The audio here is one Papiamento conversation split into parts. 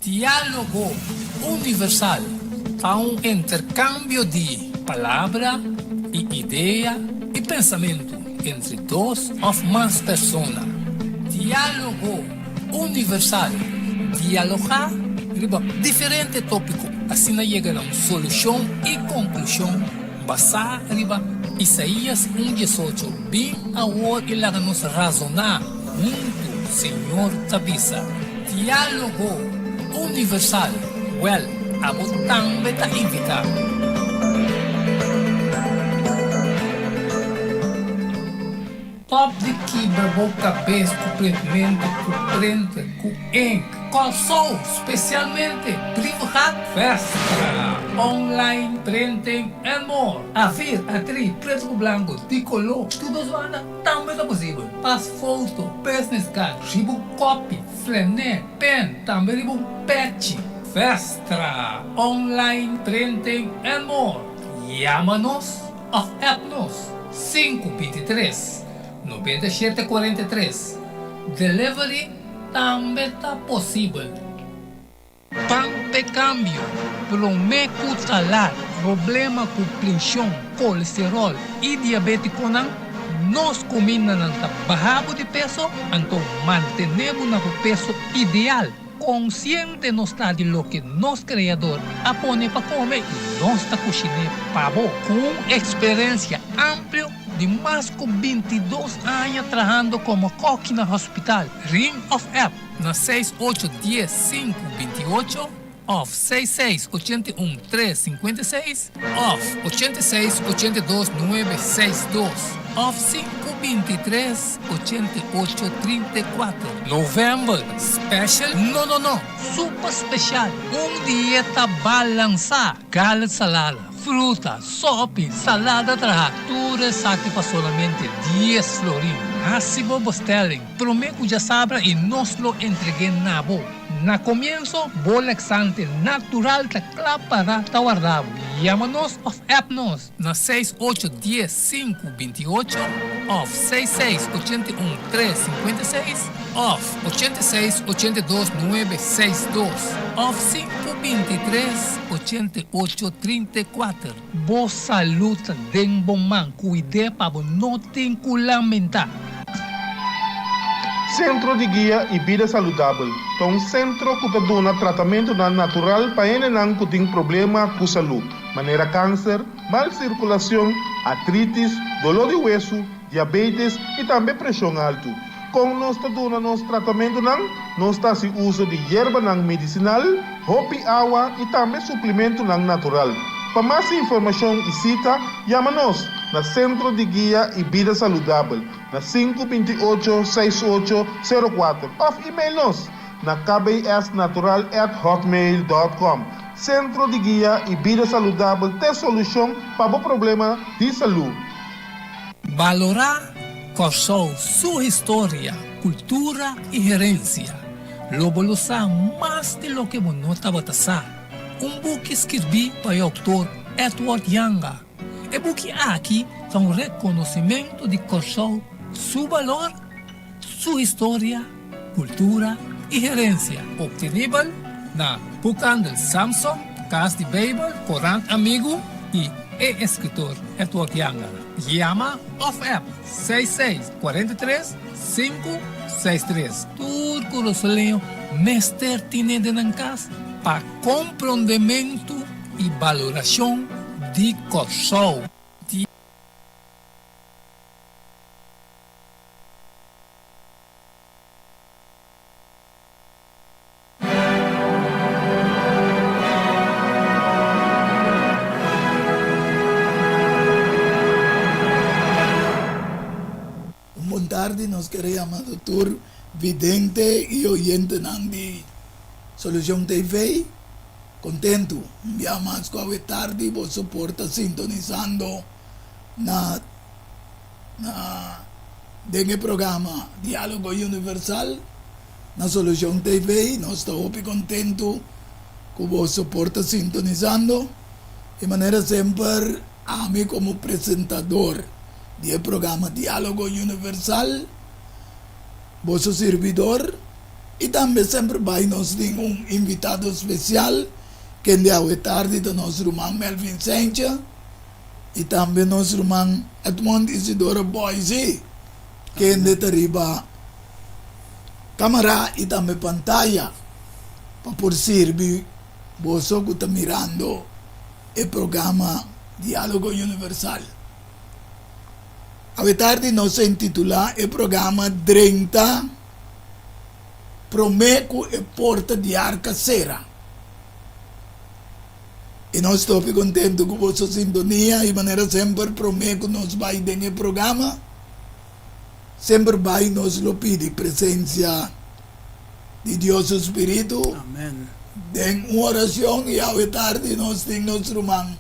Diálogo Universal ta un interkambio di palabra i idea i pensamentu entre dos òf mas persona. Diálogo Universal, dialogá riba diferente tópiko asina yega na un solushon i konklushon basá riba Isaías un diesocho, Bin awor i laga nos razoná huntu, Señor ta bisa. Diálogo Universal, Wèl, abo tambe ta invitá. Stòp di kibra bo kabes ku printmentu, ku printer, ku ink. Kòrsou, spesialmente Brievengat, Vestra, online printing and more. Afir, atri, pretu ku blanku, di koló, tur dos banda. Tambe ta posibel pas foto, business card, riba un kopi, flené, pen, tambe riba un pechi. Vestra, online printing and more. Yama nos of app nos 5 23 97 43. Delivery tambe ta posibel. Pan p'e kambio, promé ku talar problema ku prenshon, kolesteròl i diabétikonan, nos kumindanan ta baha bo di peso, anto mantené bo na bo peso ideal. Konsiente nos ta di loke nos Kreador a pone pa kome i nos ta kushiné pa bo. Ku un eksperensia amplio di mas ku 22 aña trahando komo kòki na hospital, ring òf app na 6 8 10 5 28 òf 6 6 81 3 56 òf 86 82 9 6 2 òf 5 23 88 34. Novèmber special? No, no, no! Super spesial! Un dieta balansá! Garlic salada, fruta, sòpi, salada trahá, tur esaki pa solamente 10 florin. Hasi bo bestelling promé ku djasabra i nos lo entreg'é na bo. Na komienso, bo laxante natural ta kla para ta warda bo. Yama nos òf app nos na 6 8 10 5 28 òf 6 6 81 3 56 òf 86 82 9 6 2 òf 5 23 88 34. Bo salú ta den bo man, kuid'é pa bo no tin ku lamentá. Sentro di Guia i Bida Saludabel ta un sentro ku ta duna tratamentunan natural pa hendenan ku tin problema ku salú, manera kanser, mal sirkulashon, artritis, doló di wesu, diabetes i tambe preshon altu. Kon nos ta duna nos tratamentunan? Nos ta hasi uso di yerbanan medisinal, hopi awa i tambe suplementunan natural. Pa mas informashon i sita, yama nos na Sentro di Guia i Bida Saludabel na 5 28 68 04 òf email nos na kbsnatural@hotmail.com. Sentro di Guia i Bida Saludabel ta e solushon pa bo problema di salú. Balorá Kòrsou su historia, kultura i herensia. Lo bo lo sa mas di loke bo no tabata sa. Un buki skirbí pa e outor Edward Janga. E buki aki ta un rekonosimentu di Kòrsou su balor, su historia, kultura i herensia. Optenibel na Boekhandel Samson, Kas di Beibel, Korant Amigu i e eskritor Edward Janga. Yama òf app 6 6 43 5 6 3. Tur kurasoleño mester tine den nan kas pa komprondementu i balorashon di Kòrsou. Di. Un bon tardi, nos kere yama tur vidente i oyentenan di Solucion TV. Kontentu un bia mas ku awe tardi boso por ta sintonisando na na den e programa Dialogo Universal na Solucion TV. Nos ta hopi kontentu ku boso por ta sintonisando i manera semper ami komo presentador di e programa Dialogo Universal, boso sirbidor. I tambe semper bai nos tin un invitado spesial kende awe tardi ta nos ruman Melvin Sentje i tambe nos ruman Edmond Isidora Boise kende ta riba kamara i tambe pantaya pa por sirbi boso ku ta mirando e programa Diálogo Universal. Awe tardi nos a intitulá e programa Drenta Promé ku e Porta di Arka Sera. I nos ta hopi kontentu ku boso sintonia i manera semper promé ku nos bai den e programa, semper bai nos lo pidi presensia di Dios su Spiritu den un orashon i awe tardi nos tin nos ruman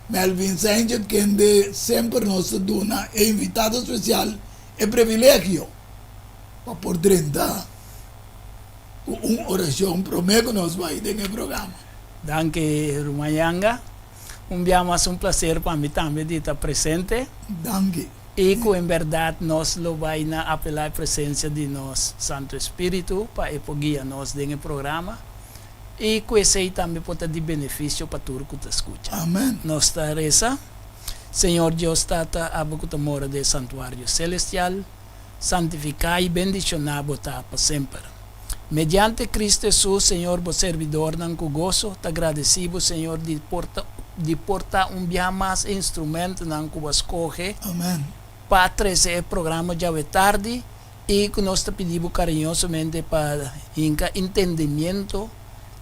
Melvin Sanchez kende semper nos ta duna e invitado spesial e privilegio pa por drenta ku un orashon promé ku nos bai den e programa. Danki ruman Yanga. Un bia mas un placer pa mi tambe di ta presente. Danki. I ku en bèrdat nos lo bai na apelá e presensia di nos Santu Espíritu pa e por guia nos den e programa. I ku esei tambe por ta di benefisio pa tur ku ta skucha. Amen. Nos ta resa, Señor Dios Tata, abo ku ta mora den e santuario selestial, santifiká i bendishoná bo ta pa semper. Mediante Cristo Hesus, Señor, bo serbidornan ku goso ta gradesí bo, Señor, di por ta di por ta un biaha mas e instrumentonan ku bo a skohe Amen. pa trese e programa djawe tardi. I ku nos ta pidi bo kariñosamente pa hinka intendimiento,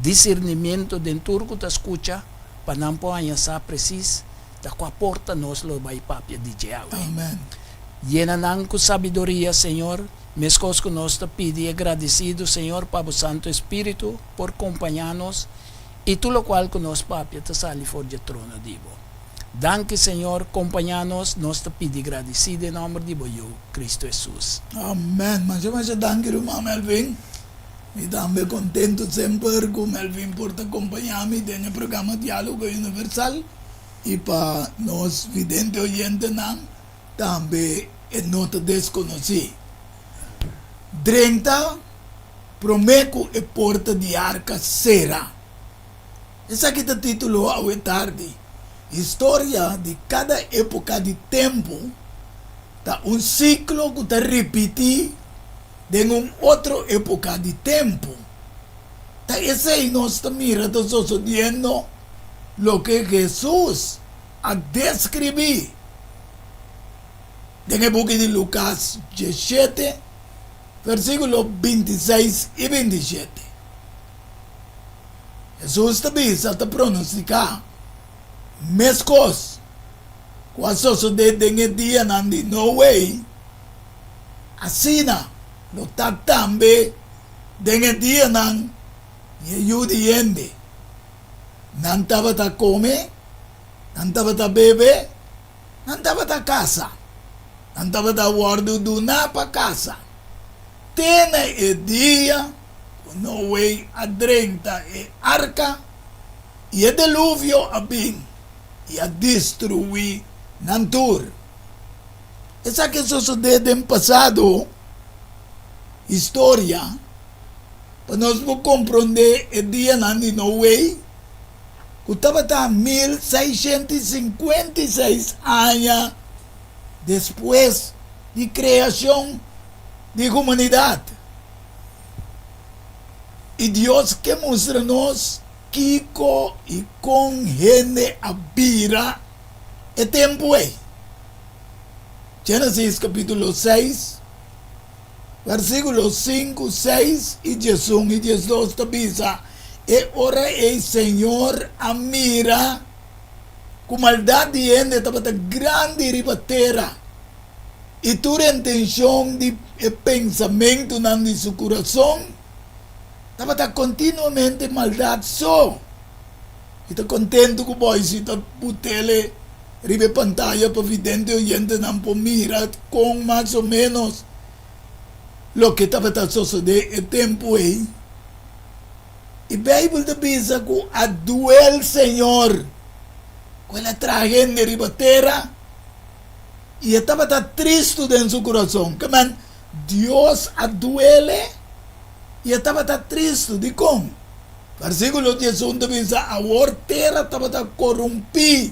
disirnimiento den tur ku ta skucha, pa nan por haña sa presis ta kua porta nos lo bai papia di dje awe. Amen. Yena nan ku sabiduria, Señor, meskos ku nos ta pidi e gradisidu, Señor, pa bo Santu Espíritu por kompañá nos i tur lokual ku nos papia ta sali for dje trono di bo. Danki Señor, kompañá nos, nos ta pidi gradisí den nòmber di bo Yu, Cristo Hesus. Amen. Masha masha danki ruman Melvin. Mi tambe kontentu semper ku Melvin por ta kompañá mi den e programa Diálogo Universal i pa nos vidente oyentenan tambe e no ta deskonosí. Drenta promé ku e porta di arka sera. Esaki ta título awe tardi. Historia di kada époka di tempu ta un siklo ku ta ripití den un otro époka di tempu. Ta esei nos ta mira ta sosodiendo loke Hesus a deskribí den e buki di Lukas diesshete, versíkulo bintiseis i bintishete. Hesus ta bisa ta pronostiká meskos ku a sosodé den e dianan di Noe, asina lo ta tambe den e dianan di e Yu di hende. Nan tabata kome, nan tabata bebe, nan tabata kasa, nan tabata wòrdu duná pa kasa, te na e dia ku Noe a drenta e arka i e deluvio a bin i a destruí nan tur. Esaki a sosodé den pasado, historia, pa nos por komprondé e dianan di Noe, ku tabata 1656 aña despues di kreashon di humanidat. I Dios ke mustra nos kiko i kon hende a bira e tempu ei. Génesis kapítulo seis, versíkulo sinku, seis i diesun i diesdos ta bisa, E ora ei Señor a mira ku maldat di hende tabata grandi riba tera, i tur intenshon di e pensamentunan di su kurason tabata kontinuamente maldat so. Mi ta kontentu ku Boise ta putele riba e pantaya pa vidente oyentenan por mira kon mas o ménos loke tabata sosodé e tempu ei. I Beibel ta bisa ku a duel Señor ku el a traha hende riba tera. I e tabata tristu den su kurason. Ke men, Dios a duele i I e tabata tristu. Dikon? Versíkulo 11 ta bisa, Awor tera tabata korumpí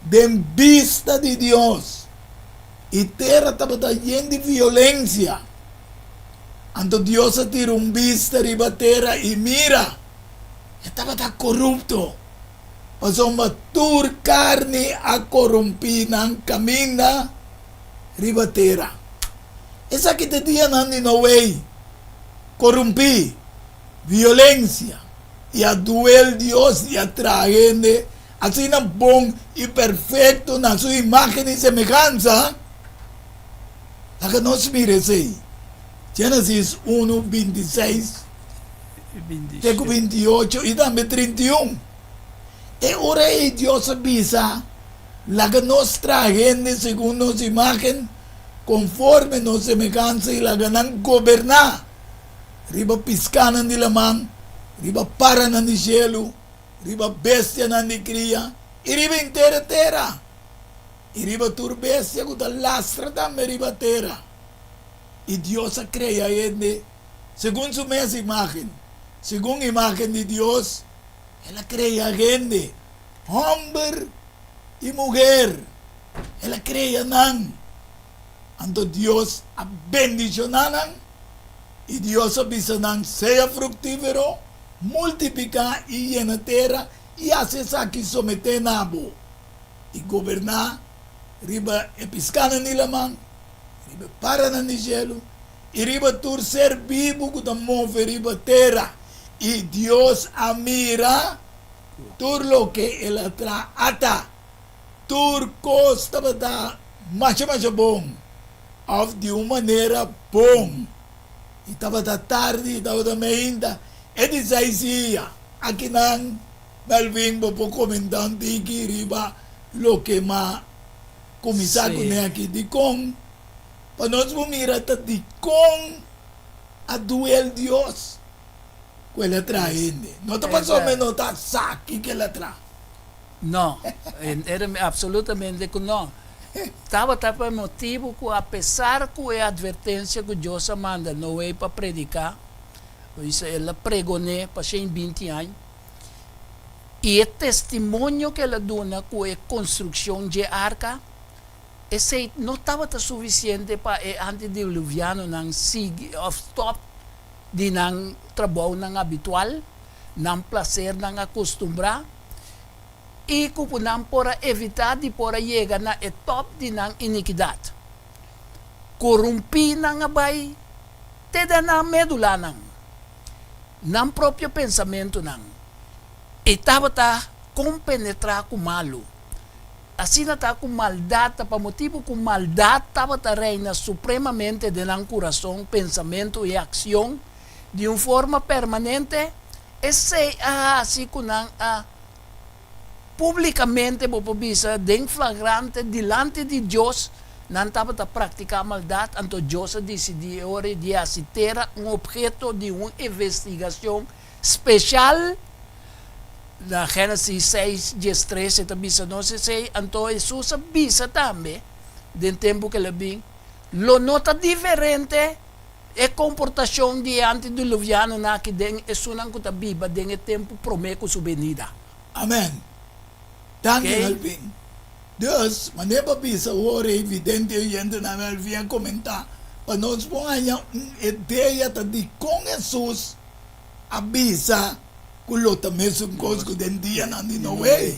den bista di Dios, i tera tabata yen di violensia. Anto Dios a tira un bista riba tera i mira, e tabata korupto, pasobra tur karni a korumpí nan kaminda riba tera. Esaki ta e dianan di Noe, korumpí, violensia, i a duel Dios i a traha hende asina bon i perfekto na su imágen i semehansa. Laga nos mira esei. Génesis unu, 26 te ku 28 i tambe 31. E ora ei Dios a bisa, Laga nos traha hende segun nos imágen, konforme nos semehansa i laga nan goberná riba piskánan di laman, riba paranan di shelu, riba bestianan di kria i riba henter e tera. I riba tur bestia ku ta lastra tambe riba tera. I Dios a krea hende segun su mes imágen. Segun imágen di Dios, el a krea hende, hòmber i muher, el a krea nan. Anto Dios a bendishoná nan, i Dios a bisa nan, Sea fruktífero, multipliká i yena tera, i hasi esaki someté na bo. i goberná riba e piskánan di laman, riba e paranan di shelu i riba tur ser bibu ku ta move riba tera. I Dios a mira tur loke el a traha, ata, tur kos tabata masha masha bon, òf di un manera bon. I tabata tardi i tabata meinta e di seis dia. Akinan Melvin, bo por comenta un tiki riba loke m'a cuminsa cune aki? Dicon? Pa nos por mira ta dicon a duel Dios cu el a traha hende. No ta pasobra e no ta sa kico el a traha. No, era absolutamente cu no. Tabata pa e motibu cu apesar cu e advertencia cu Dios a manda Noe pa predica, el a pregoné pa shen binti aña, I e testimonio ku el a duna ku e konstrukshon dje arka, esei no tabata sufisiente pa e antidiluvianonan sigui òf stòp di nan trabounan habitual, nan plasernan akustumbrá, i ku nan por a evitá di por a yega na e tòp di nan inikidat. Korumpí nan a bai te den nan medulanan. Nan propio pensamentunan i tabata kompenetrá ku malu. Asina ta ku maldat ta pa motibu ku maldat tabata reina supremamente den nan kurason, pensamentu i akshon di un forma permanente, esei a hasi ku nan a Públikamente bo por bisa den flagrante dilanti di Dios nan tabata praktiká maldat, anto Dios a disidí e ora di hasi tera un opheto di un investigashon speshal. Na Génesis seis, diestres e ta bisa nos esei. Anto Hesus a bisa tambe den tempu ku el a bin, Lo no ta diferente e komportashon di e antidiluvianonan aki den esunnan ku ta biba den e tempu promé ku su benida. Amen. Danki Oké. Melvin. Dus, manera bo a bisa awor e evidente oyentenan Melvin a komentá, pa nos por haña un idea ta dikon Hesus a bisa ku lo ta mesun kos ku den dianan di Noe.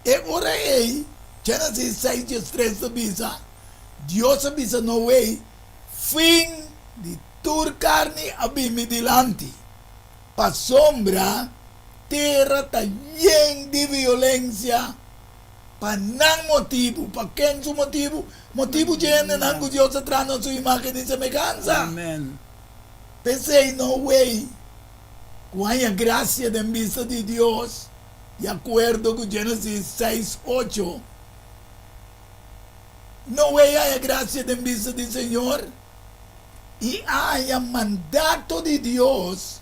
E ora ei, Génesis seis diestres ta bisa, Dios a bisa Noe, Fin di tur karni a bin mi dilanti, pasobra Tera ta yen di violencia pa nan motibu. Pa ken su motibu? Motibu dje hendenan ku Dios a traha na su imagen i semehansa. Amen. P'esei no wei ku haña gracia den bista di Dios, di akuerdo ku Genesis seis, ocho. No wei haña gracia den bista di Señor i a haña mandato di Dios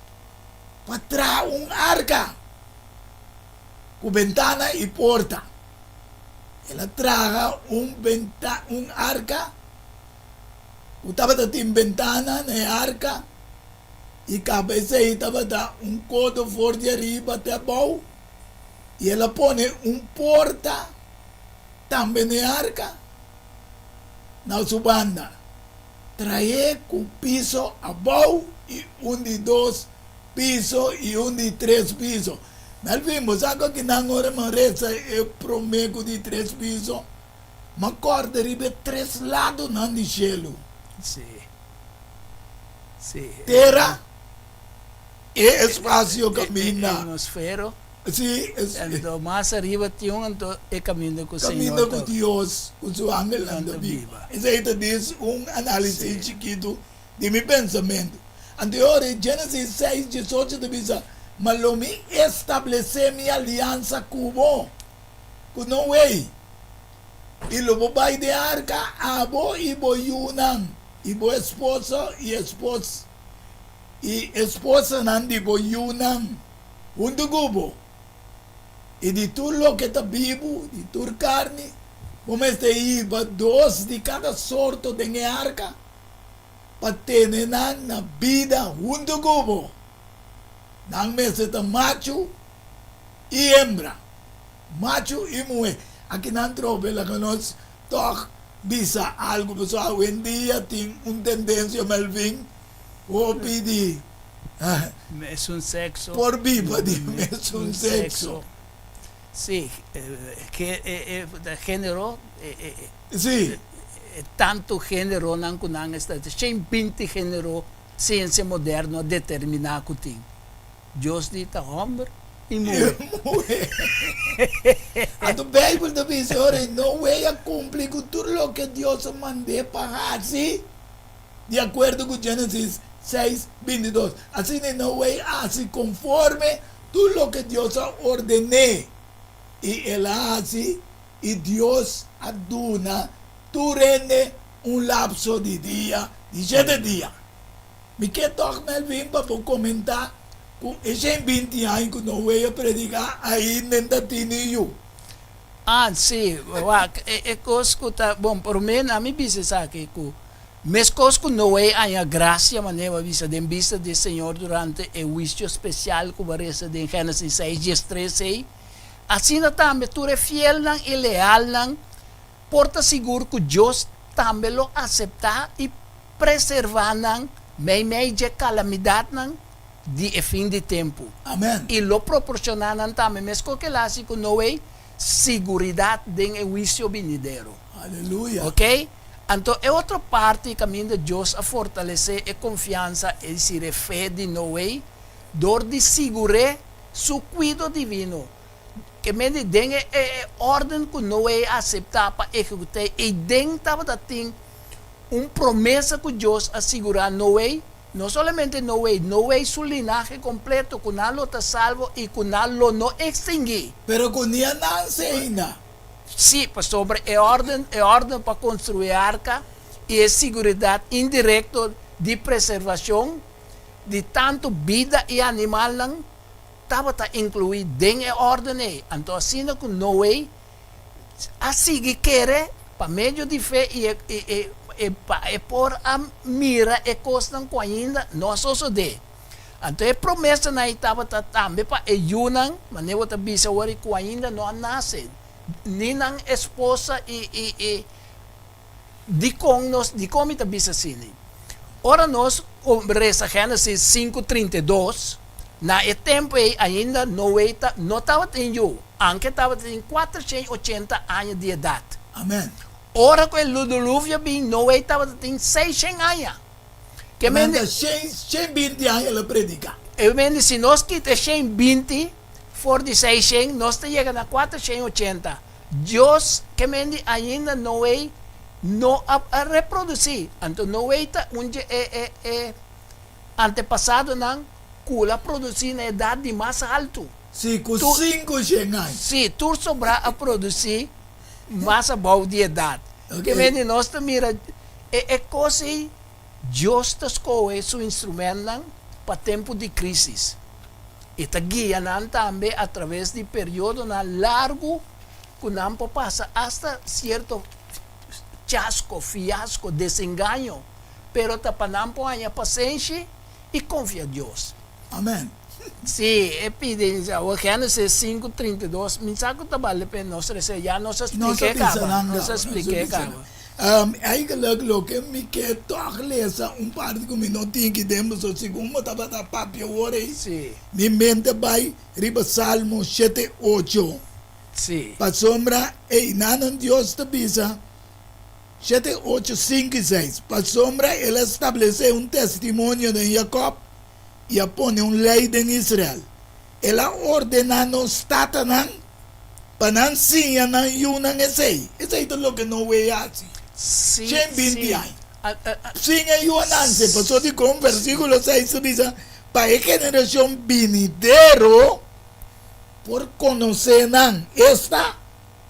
pa traha un arka ku bentana i porta. El a traha un benta un arka ku tabata tin bentana na e arka. I kaba esei tabata un kodo for di ariba te abou, i el a pone un porta tambe n'e arka na su banda, traé ku piso abou i un di dos piso i un di tres piso. Melvin, bo sa ku akinan ora mi a resa e promé ku di tres piso, mi a kòrda riba e tres ladonan di shelu. Sí. Sí. Tera, e espasio kaminda. E atmosfero. Sí. Anto mas ariba tin un anto e kaminda ku Señor ta. Kaminda ku Dios ku su angelnan ta biba. Esei ta dis un análisis chikitu di mi pensamentu. Anto e ora ei Génesis seis, diesocho ta bisa, Ma lo mi establesé mi aliansa ku bo, ku Noe, i lo bo bai den arka, abo i bo yunan, i bo esposo i espos i esposanan di bo yunan huntu ku bo, i di tur loke ta bibu, di tur karni, bo mester hiba dos di kada sorto den e arka, pa tene nan na bida huntu ku bo. Nan mester ta machu i hembra, machu i muhé. Aki nan trobe laga nos tòg bisa algu, pasobra awendia tin un tendensia, Melvin, hopi di Mesun sekso. Por biba di mesun sekso. Sí, género. Sí. Tantu géneronan ku nan esta, shen binti género siensia moderno a determiná ku tin. Dios di ta hòmber i muhé. Muhé. Anto Beibel ta bisa ora ei Noé a kumpli ku tur loke Dios a mand'é pa hasi, di akuerdo ku Génesis seis, bintidos. Asina Noé a hasi konforme tur loke Dios a orden'é, i el a hasi. I Dios a duna tur hende un lapso di dia di shete dia. Mi ke tòg, Melvin, pa bo komentá ku e shen binti aña ku Noe a prediká ainda ta tini yu. Ah, sí, wak, e kos ku ta, bon, promé na mi bisa esaki, ku meskos ku Noe haña grasia, manera bo a bisa, den bista di Señor durante e huisio spesial ku bo a resa den Génesis seis, diestres ei, Asina tambe tur e fielnan i lealnan por ta sigur ku Dios tambe lo aseptá i preservá nan meimei dje kalamidatnan di e fin di tempu. Amen. I lo proporshoná nan tambe, meskos ku el a hasi ku Noe, siguridat den e huisio binidero. Aleluya. Oke? Anto e otro parti kaminda Dios a fortalesé e konfiansa, es desir, e fe di Noe, dor di sigur'é Su kuido divino, ke mende den e e órden ku Noe a aseptá pa ehekut'é, eiden tabata tin un promesa ku Dios a sigurá Noe, no solamente Noe, Noe su linahe kompleto, ku nan lo ta salvo i ku nan lo no ekstinguí. Pero ku ni a nanse ainda. Sí, pasobra e órden, e órden pa konstruí e arka i e siguridat indirekto di preservashon, di tantu bida i animalnan tabata inkluí den e órden ei. Anto asina ku Noe a sigui kere pa medio di fe i e pa e por a mira e kosnan ku ainda no a sosodé. Anto e promesanan ei tabata tambe pa e yunan, manera bo ta bisa awor, ku ainda no a nase, ni nan esposa i Dikon nos, dikon mi ta bisa asina? Ora nos resa Génesis sinku 32, na e tempu ei ainda Noe ta no tabatin yu, anke tabatin 480 aña di edat. Amen. Ora ku e diluvio bin, Noe tabatin 600 aña. Ke mende. Manda shen, shen binti aña el a prediká. E mende si nos kita e shen binti for di seishen, nos ta yega na 480. Dios ke mende ainda Noe no a a reprodusí. Anto Noe ta un dje e e e antepasadonan ku el a produsí na edat di mas haltu. Sí, ku Tur. sinku shen aña. Sí, tur sobrá a produsí mas abou di edat. Ok. Ke mende nos ta mira e e kos ei, Dios ta skohe su instrumentnan pa tempu di krísis. E ta guia nan tambe a traves di periodonan largu ku nan por pasa asta sierto chasko, fiasko, desengaño, pero ta pa nan por haña pasenshi. i konfia Dios. Amen. Sí, e pidi awor Génesis sinku 32, mi sa ku ta bale pena nos resa, ya nos a Nos a splik'é bisa kaba, nan nos a kaba, nos a splik'é bisa kaba. nan. Eigenlijk loke mi ke tòg lesa un parti ku mi no tin ki den pasobra segun bo tabata papia awor ei, Sí. mi mente bai riba Salmo shete ocho. Sí. Pasobra einanan Dios ta bisa, Shete, ocho, sinku i seis, Pasobra el a stablesé un testimonio den Jakòb i a pone un lei den Israel. El a ordená nos tatanan pa nan siña nan yunan esei. Esei ta loke Noe a hasi Sí, 120 sí. aña. A, a, a. Siña yunan se, pasobra dikon versíkulo seis ta bisa, Pa e generashon binidero por konosé nan, esta,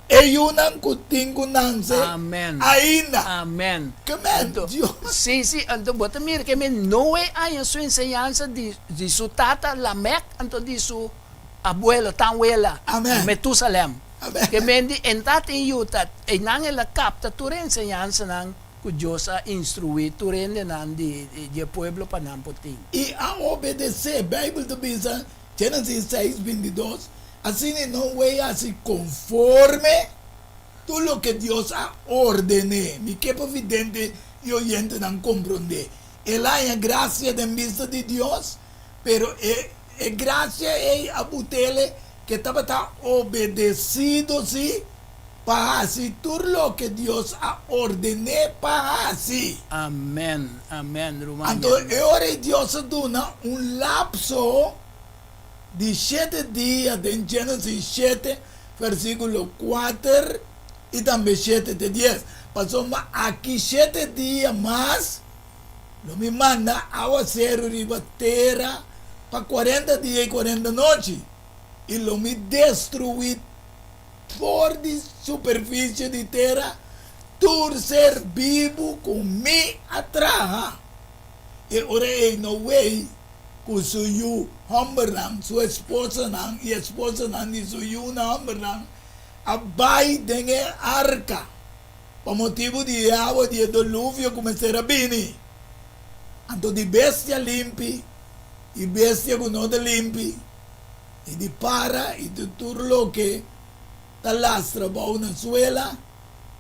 E yunan ku tin ku nanse Amen. ainda. Amen. Ke men, Anto, Dios. sí, sí, anto bo ta mira ke men Noe haña su enseñansa di, di su tata Lamec, anto di su abuelo, tanwela, Amen. Metusalem. Amen. Ke men di en tatin yu ta, einan el a kapta tur e enseñansanan ku Dios a instruí tur hendenan di, di e pueblo pa nan por tin. I a obedesé. Beibel ta bisa, Génesis seis, 22, Asina Noe a hasi konforme tur loke Dios a orden'é. Mi ke pa vidente i oyentenan komprondé. El a haña grasia den bista di Dios, pero e e grasia ei a but'el ke tabata obedesido sí pa hasi tur loke Dios a orden'é pa hasi. Amèn, amèn, ruman Anto Yermías. e ora ei Dios a duna un lapso di shete dia den Génesis shete, versíkulo kuater i tambe shete te dies. Pasobra aki shete dia mas lo mi manda awaseru riba tera pa kuarenta dia i kuarenta nochi, i lo mi destruí for di superfisie di tera tur ser bibu ku mi a traha. E ora ei Noe ku su yu hòmbernan, su esposanan i esposanan di su yunan hòmbernan a bai den e arka pa motibu di e awa di e doluvio ku mester a bini. Anto di bestia limpi i bestia ku no ta limpi, i di para i di tur loke ta lastra bou na suela,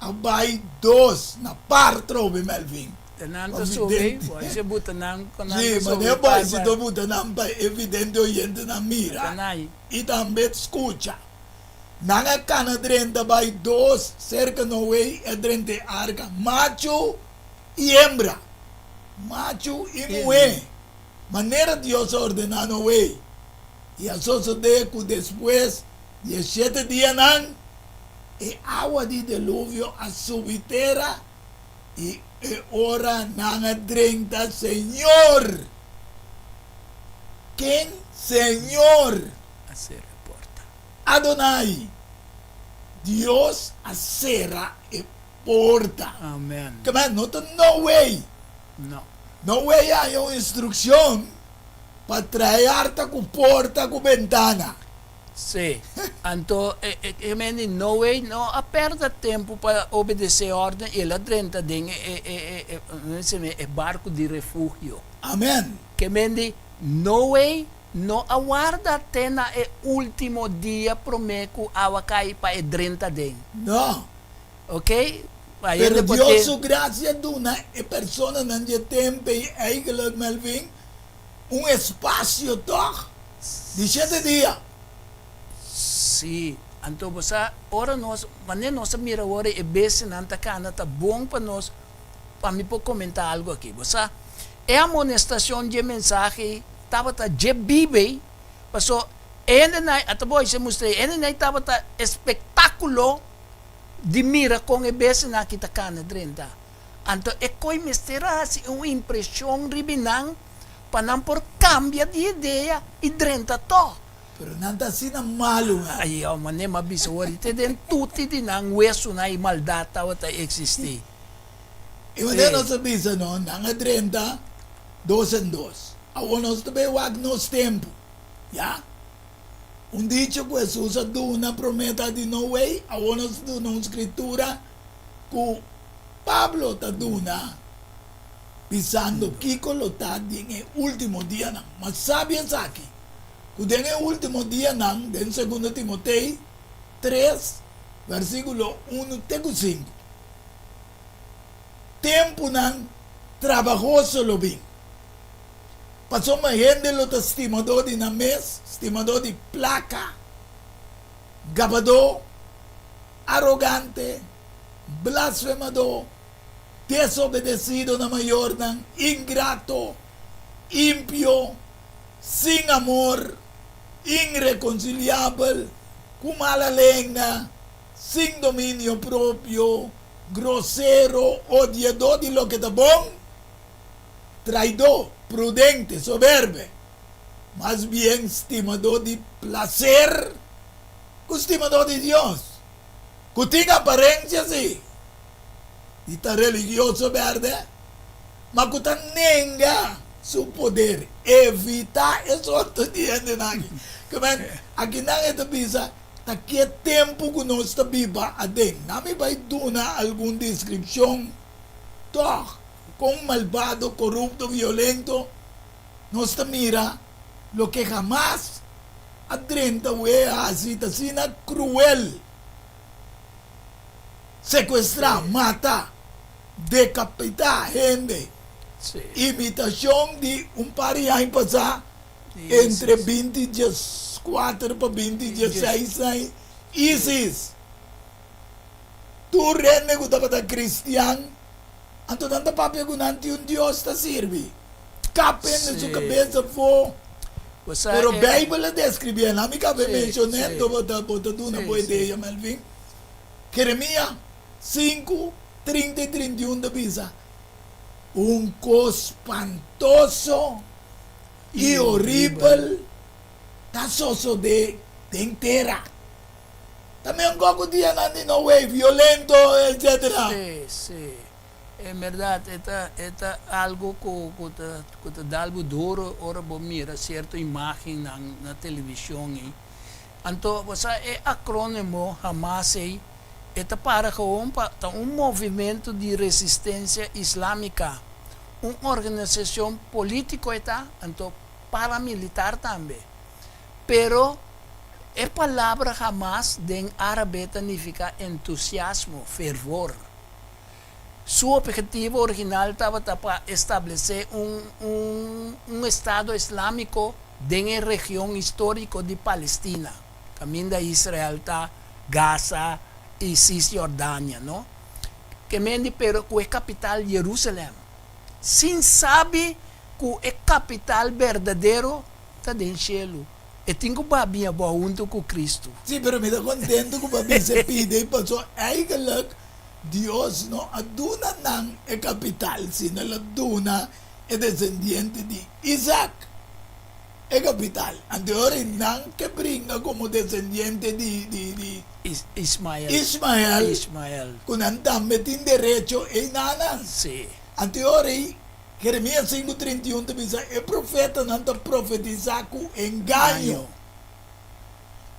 a bai dos na par trobe Melvin. Te nan ta subi, boy si buta nan ku nan Sí, ta subi manera par boy si par. ta buta nan pa e vidente oyentenan mira Ta nai. i tambe skucha. Nan a kana drenta bai dos serka Noe i a drenta e arka, machu i hembra, machu i muhé, manera Dios a ordená Noe. I a sosodé ku despues di e shete dianan, e awa di deluvio a subi tera, i e ora nan a drenta Señor. Ken? Señor. A sera e porta. Adonai, Dios a sera e porta. Amen. Kema no ta Noe. No. Noe a haña un instrukshon pa trae arta ku porta ku bentana. Sí. Anto e e men di Noe no a pèrdè tempu pa obedesé órden i el a drenta den e e e e e barku di refugio. Amen. Ke men di Noe no a warda te na e último dia promé ku awa kai pa e drenta den. No. Ok? Pa Pero hende por Dios tin. su gracia duna e personanan dje tempe i eigenlijk, Melvin, un espacio tog di shete dia. Sí. Anto bo sa, ora nos, wanneer nos a mira ora e bestianan ta cana, ta bon pa nos, pa mi por comenta algo aki. Bo sa, e amonestacion dje mensahe ei tabata dje Bibei, paso e hendenan, ata bo a mustra ei, e hendenan ei tabata espectaculo di mira kon e bestianan aki ta kana drenta. Anto e koi mester a hasi un impreshon riba nan pa nan por kambia di idea i drenta tòg. Pero nan ta asina malu, hè? Ai, oh, manera mi a bisa wor, te den tuti di nan wesunan i maldat tabata eksistí. I manera nos a bisa, no, nan a drenta dos en dos. Awor nos ta bay wak nos tempu, ya. Un dicho ku Hesus a duna promé ta di no wey, awor nos ta duna un skritura ku Pablo ta duna. Bisando kiko lo ta den e último dianan. Ma sabi esaki, ku den e último dianan, den Segundo Timotei tres, versíkulo unu te ku sinku, tempunan trabahoso lo bin. Pasobra hende lo ta stimadó di nan mes, stimadó di plaka, gabadó, arogante, blasfemadó, desobedesido na mayornan, ingrato, impio, sin amor, inreconciliabel, cu mala lenga, sin dominio propio, grosero, odiadó di loke ta bon, traidó, prudente, soberbe, mas bien stimadó di placer cu stimadó di Dios, cu tin aparencia si di ta religioso berde, ma cu ta nenga su poder. Evita e sorto di hendenan aki. Kimen, akinan e ta bisa ta ki e tempu cu nos ta biba aden. Nan mi bay duna algun descripcion tog con malbado, corupto, violento nos ta mira loke hamas a drenta wea haci ta asina cruel. Secuestra, mata, decapita hende. Imitacion di un par di aña pasa entre binti dieskuater pa binti dieseis aña, ISIS. Tur hende ku tabata kristian, anto nan ta papia ku nan tin un Dios ta sirbi. Kap hende su kabes afó. Pero Beibel a deskribí el. Ami kabe menshoné, anto bo ta bo ta duna bo idea, Melvin. Jeremia sinku, 30 i 31 ta bisa, Un kos spantoso i horibel ta sosodé den tera. Ta mihó ku dianan di Noé, violento, etcétera. Sí, sí. En berdad e ta e ta algo cu cu ta cu ta dal bo duro ora bo mira cierto imagennan na television ey. Anto bo sa e acronimo Hamas ey e ta para gewoon pa ta un movimento di resistencia islamica, un organisacion politico e ta, anto paramilitar tambe. Pero e palabra Hamas den árabe ta nifica entusiasmo, fervor. Su objetivo original tabata pa establesé un un estado islámiko den e region históriko di Palestina, kaminda Israel ta, Gaza i Cisjordania, no? Ke mendi pero ku e kapital Jerusalèm, sin sabi ku e kapital berdadero ta den shelu. E tin ku babia bo huntu ku Kristu. Sí, pero mi ta kontentu ku bo a bisa e pida ei pasobra eigenlijk Dios no a duna nan e kapital, sino el a duna e desendiente di Isaac e kapital. Anto e ora ei nan ke bringa komo desendiente di di Ismael, Ismael, Ismael. ku nan tambe tin derecho einanan. Sí. Anto e ora ei Jeremías sinku trinta i un ta bisa, E profetanan ta profetisá ku engaño,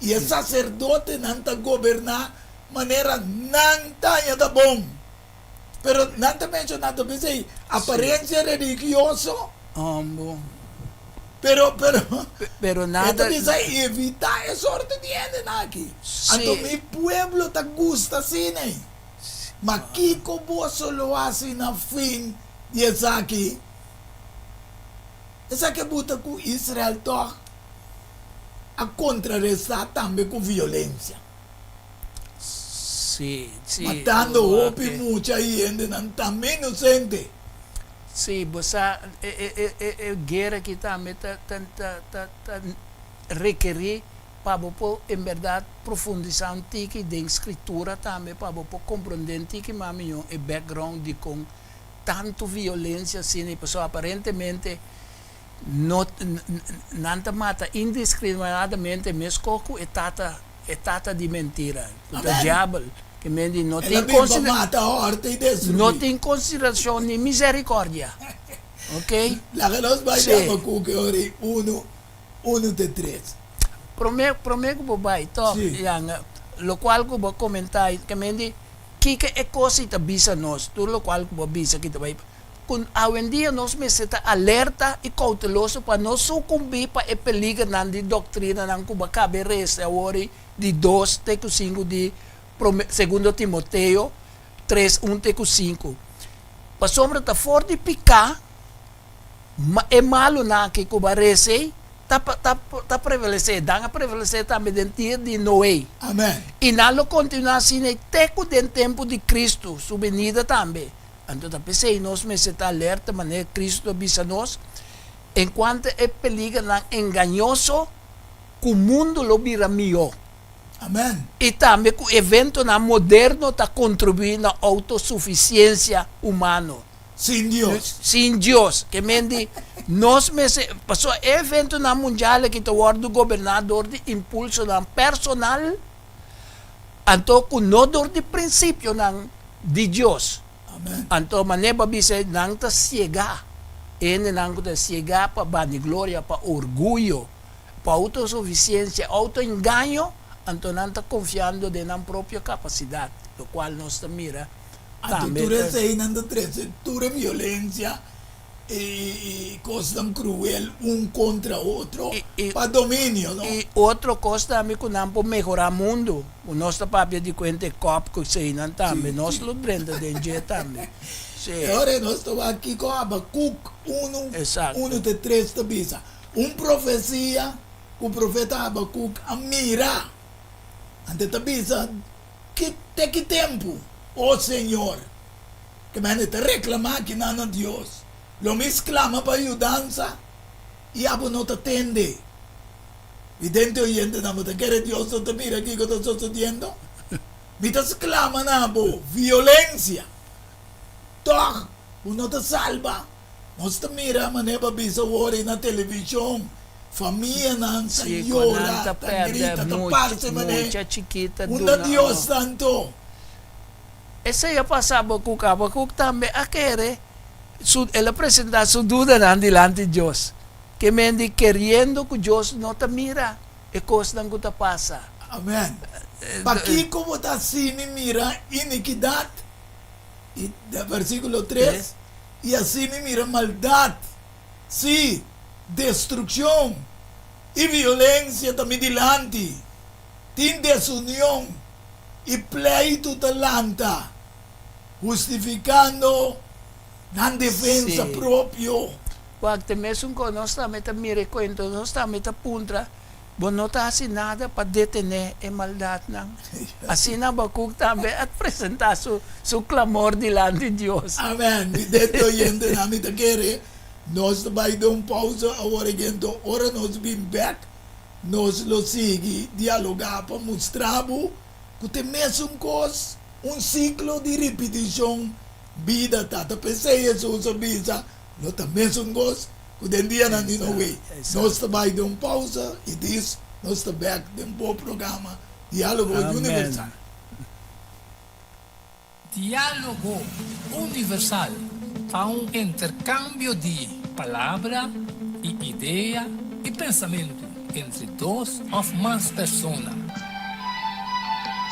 i e saserdotenan ta goberná manera nan ta haña ta bon. Pero nan ta menshoná ta bisa ei aparensia religioso, pero pero Pero e nada ta bisa evitá e sorto di hendenan aki. Anto mi pueblo ta gusta asina ei. Ma kiko boso lo hasi na fin di esaki? Esaki a buta ku Israel tòg a kontrarestá tambe ku violensia, Sí, sí, matando bo hopi wak. mucha i hendenan tambe inosente. Sí, bo sa e e e e e guera aki tambe ta ta ta ta ta rekerí pa bo por en berdad profundisá un tiki den Scritura tambe pa bo por comprendé un tiki mas mihó e background dikon tantu violencia asina y pasobra aparentemente no nan ta mata indiscriminadamente meskos ku e tata e tata di mentira ku ta Amen. diabel ke men di no El a tin bin pa considera mata, hòrta i no destruí. tin consideracion ni misericordia ok Laga nos bai sí. di Habacuc e ora ei unu unu te tres. Prome prome ku bo bai tòg Sí. yanga lokual ku bo komentá ke men di kiko e kos ei ta bisa nos tur lokual ku bo bisa ki ta bai. ku awendia nos mester ta alerta i kouteloso pa no sukumbí pa e peligernan di doktrinanan ku bo a kabe resa awor ei di dos te ku sinku di prome segundo Timoteo tres un te ku sinku. Pasobra ta for di piká e malunan aki ku bo a resa ei ta ta ta prevalesé. Dan a prevalesé tambe den dia di Noe. Amen. I nan lo kontinuá asina ei te ku den tempu di Kristu su benida tambe. Anto ta p'esei nos mester ta alerta manera Kristu a bisa nos enkuanto e peligernan engañoso ku mundu lo bira mihó. Amen. I tambe ku eventonan moderno ta kontribuí na outosufisiensia humano. Sin Dios. Sin Dios. Ke men di nos mester, pasobra e eventonan mundial aki ta wòrdu goberná dor di impulsonan personal, anto ku no dor di prinsipionan di Dios. Amen. Anto manera bo a bisa, nan ta siegá. E hendenan ku ta siegá pa vanigloria, pa orguyo, pa outosufisiensia, outoengaño, anto nan ta konfiando den nan propio kapasidat, lokual nos ta mira Anto tambe tur ta. eseinan ta trese tur e violensia i kosnan kruel un kontra otro pa dominio, no? I otro kos tambe ku nan por mehorá mundu, ku nos ta papia di kuenta e kòp ku eseinan tambe, nos lo drenta den dje tambe. Sí. E ora nos ta wak kiko Habakuk unu, Exacto. unu te tres ta bisa. Un profesia ku profeta Habakuk a mira. Anto e ta bisa, Ki te ki tempu, o Señor, ke mi hende ta reklamá akinan na Dios? Lo mi sklama pa yudansa i abo no ta tende. Vidente oyentenan, bo ta kere Dios no ta mira kiko ta sosodiendo? Mi ta sklama na bo, violensia! Tòg bo no ta salba. Nos ta mira manera bo a bisa awor ei na televishon, famianan ta Sí, ku yora, nan ta ta pèrdè grita, ta mucha, parse manera mucha chikita unda duna Dios oh. ta anto. Esei a pasa Habakuk. Habakuk tambe a kere su, el a presentá su dudanan dilanti Dios, ke men di keriendo ku Dios no ta mira e kosnan ku ta pasa. Amen. Pakiko bo ta hasi mi mira inikidat? I den versíkulo tres, I así mi mira maldat, sí, destrukshon i violensia ta mi dilanti, tin desunion i pleitu ta lanta, hustifikando nan defensa propio. Wak, te mesun kos nos tambe ta mira e kuento, nos tambe ta puntra, Bo no ta hasi nada pa detené e maldatnan. Asina Habakuk tambe a presentá su su klamor dilanti Dios. Amen. Mi dente oyentenan, mi ta kere nos ta bai den un pausa awor again, to ora nos bin bek nos lo sigui dialogá pa mustra bo ku ta e mesun kos, un siklo di ripitishon bida ta. Ta p'esei Hesus a bisa, Lo ta mesun kos ku den dianan di Noe. Nos ta bai den un pausa i dis nos ta bek den bo programa Diálogo Universal. Diálogo Universal ta un interkambio di palabra i idea i pensamentu entre dos òf mas persona.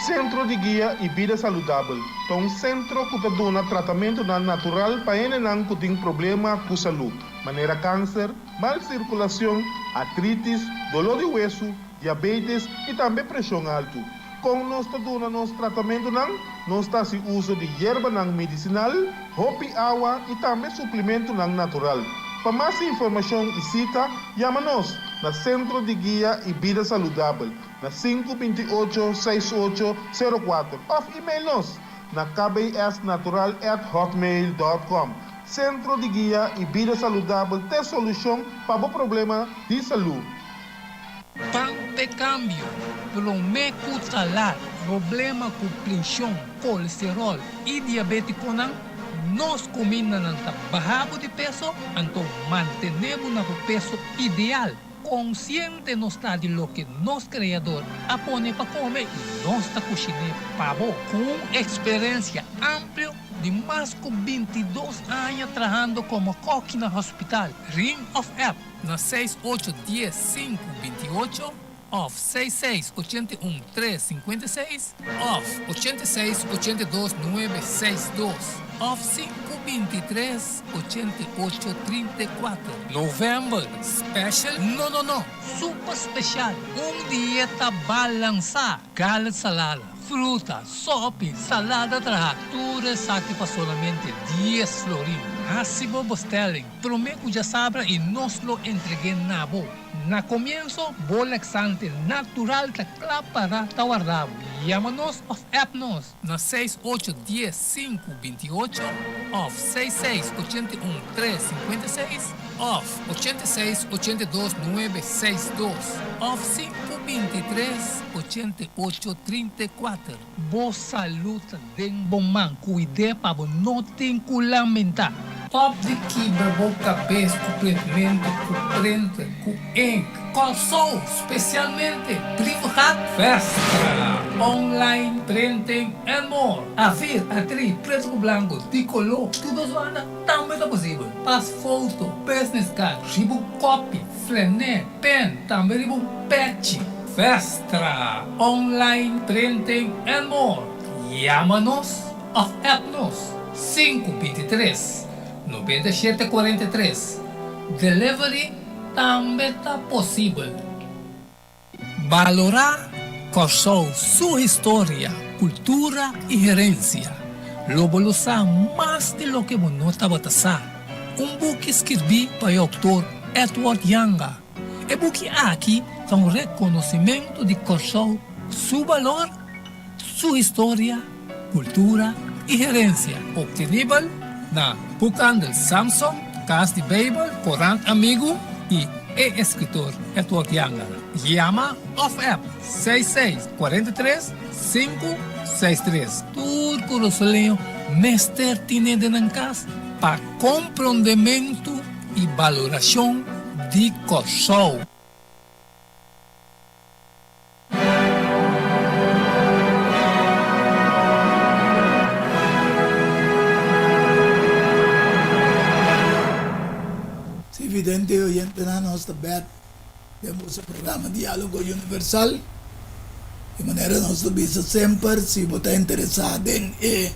Sentro di Guia i Bida Saludabel ta un sentro ku ta duna tratamentunan natural pa hendenan ku tin problema ku salú, manera kanser, mal sirkulashon, artritis, doló di wesu, diabetes i tambe preshon altu. Kon nos ta duna nos tratamentunan? Nos ta hasi uso di yerbanan medisinal, hopi awa i tambe suplimentunan natural. Pa mas informashon i sita, yama nos na Sentro di Guia i Bida Saludabel na sinku 28 6 8 sero kuater òf email nos na kbsnatural at hotmail dòt kòm. Sentro di Guia i Bida Saludabel t'e solushon pa bo problema di salú. Pan p'e kambio, promé ku talar problema ku prenshon, kolesteròl i diabétikonan, nos kumindanan ta baha bo di peso, anto mantené bo na bo peso ideal. Konsiente nos ta di loke nos Kreador a pone pa kome i nos ta kushiné pa bo. Ku un eksperensia amplio di mas ku 22 aña trahando komo kòki na hospital, ring òf app na seis ocho dies sinku 28 òf seis seis 81 tres 56 òf 86 82 nuebe seis dos òf sinku. 5 23 88 34. November special? No no no, super special! Un dieta balansá, garlic salada, fruta, sopi, salada trahá, tur esaki pa solamente dies florin. Hasi bo bestelling promé ku djasabra i nos lo entreg'é na bo. Na komienso, bo laxante natural ta kla pará ta warda bo. Yama nos òf app nos na seis ocho dies sinku binti ocho òf seis seis ochenta i un tres sinkuenta i seis òf ochenta i seis ochenta i dos nuebe seis dos òf sinku binti tres ochenta i ocho trinta i kuater. Bo salud ta den bo man, cuid'é pa bo no tin cu lamenta. Stop di kibra bo cabes cu printmento, cu printer, cu ink. Kòrsou, specialmente Brievengat, Vestra, online printing and more. Afir, atri, preto cu blanco, di color, tur dos banda tambe ta posibel. Pas foto, business card, riba un copy, flené, pen, tambe riba un pechi. Vestra, online printing and more. Yama nos of app nos, sinku bintitres, nobenta shete kuarenta i tres. Delivery tambe ta posibel. Balorá Kòrsou su historia, kultura i herensia. Lo bo lo sa mas di loke bo no tabata sa. Un buki skirbí pa e outor Edward Janga. E buki aki ta un rekonosimentu di Kòrsou su balor, su historia, kultura i herensia. Optenibel na Boekhandel Samson, Kas di Beibel, Korant Amigu i e eskritor Edward Janga. Yama òf app seis seis kuarenta i tres sinku seis tres. Tur kurasoleño mester tine den nan kas pa komprondementu i balorashon di Kòrsou. Si vidente y oyentenan nos ta bek den boso programa Dialogo Universal. Di manera nos ta bisa semper si bo ta interesa den e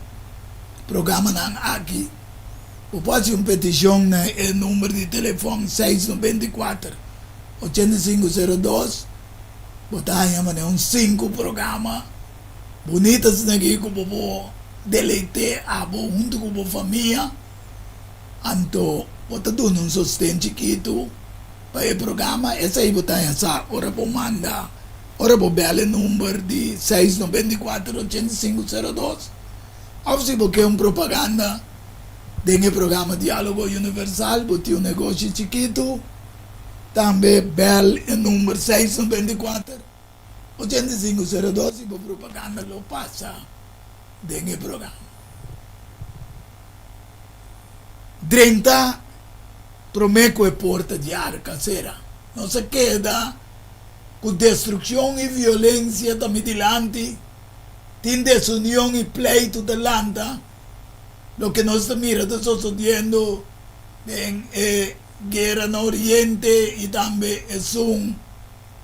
programanan aki bo por haci un peticion na e number di telefon seis noventa i kuater, ochenta i sinku sero dos. Bo ta haña manera un sinku programa bunita asina aki ku bo por deleit'é abo huntu ku bo famia. Anto bo ta duna un sosten chikitu pa e programa. Esei bo ta haña sa ora bo manda, ora bo bèl e number di seis noventa i kuater ochenta i sinku sero dos. Òf si bo ke un propaganda den e programa Diálogo Universal, bo tin un negoshi chikitu. Tambe bel e number seis noventa i kuater, ochenta i sinku sero dos i bo propaganda lo pasa den e programa. Drenta prome ku e porta di arka sera. Nos a keda ku destrukshon i violensia ta mi dilanti, tin desunion i pleitu ta lanta, loke nos ta mira ta sosodiendo den e Guera na Oriente i tambe esun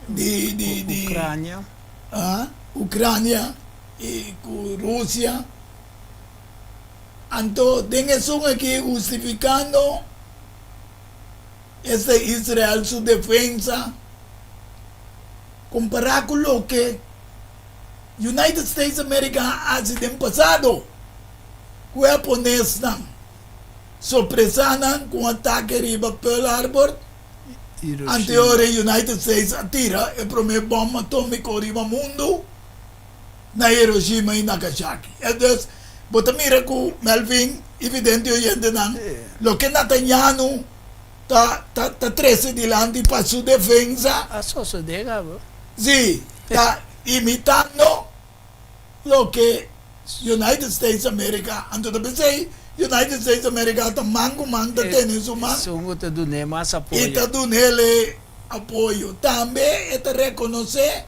di di di Ucrania. Ah, Ucrania i ku Rusia. Anto den esun aki hustifikando esta Israel su defensa kompará ku loke United States America a hasi den pasado ku e haponesnan. Sorpresa nan ku un atake riba Pearl Harbor, anteor e United States a tira e promé bòm atómiko riba mundu na Hiroshima i Nagasaki. Entonces, bo ta mira ku Melvin i vidente oyentenan, loke Netanyahu ta ta ta trese dilanti pa su defensa, A sosodé kaba. Sí, ta imitando loke United States America, anto ta p'esei United States America ta man ku man ta tene su man. Esun ku ta dun'é mas apoyo. I ta dun'é apoyo. Tambe e ta rekonosé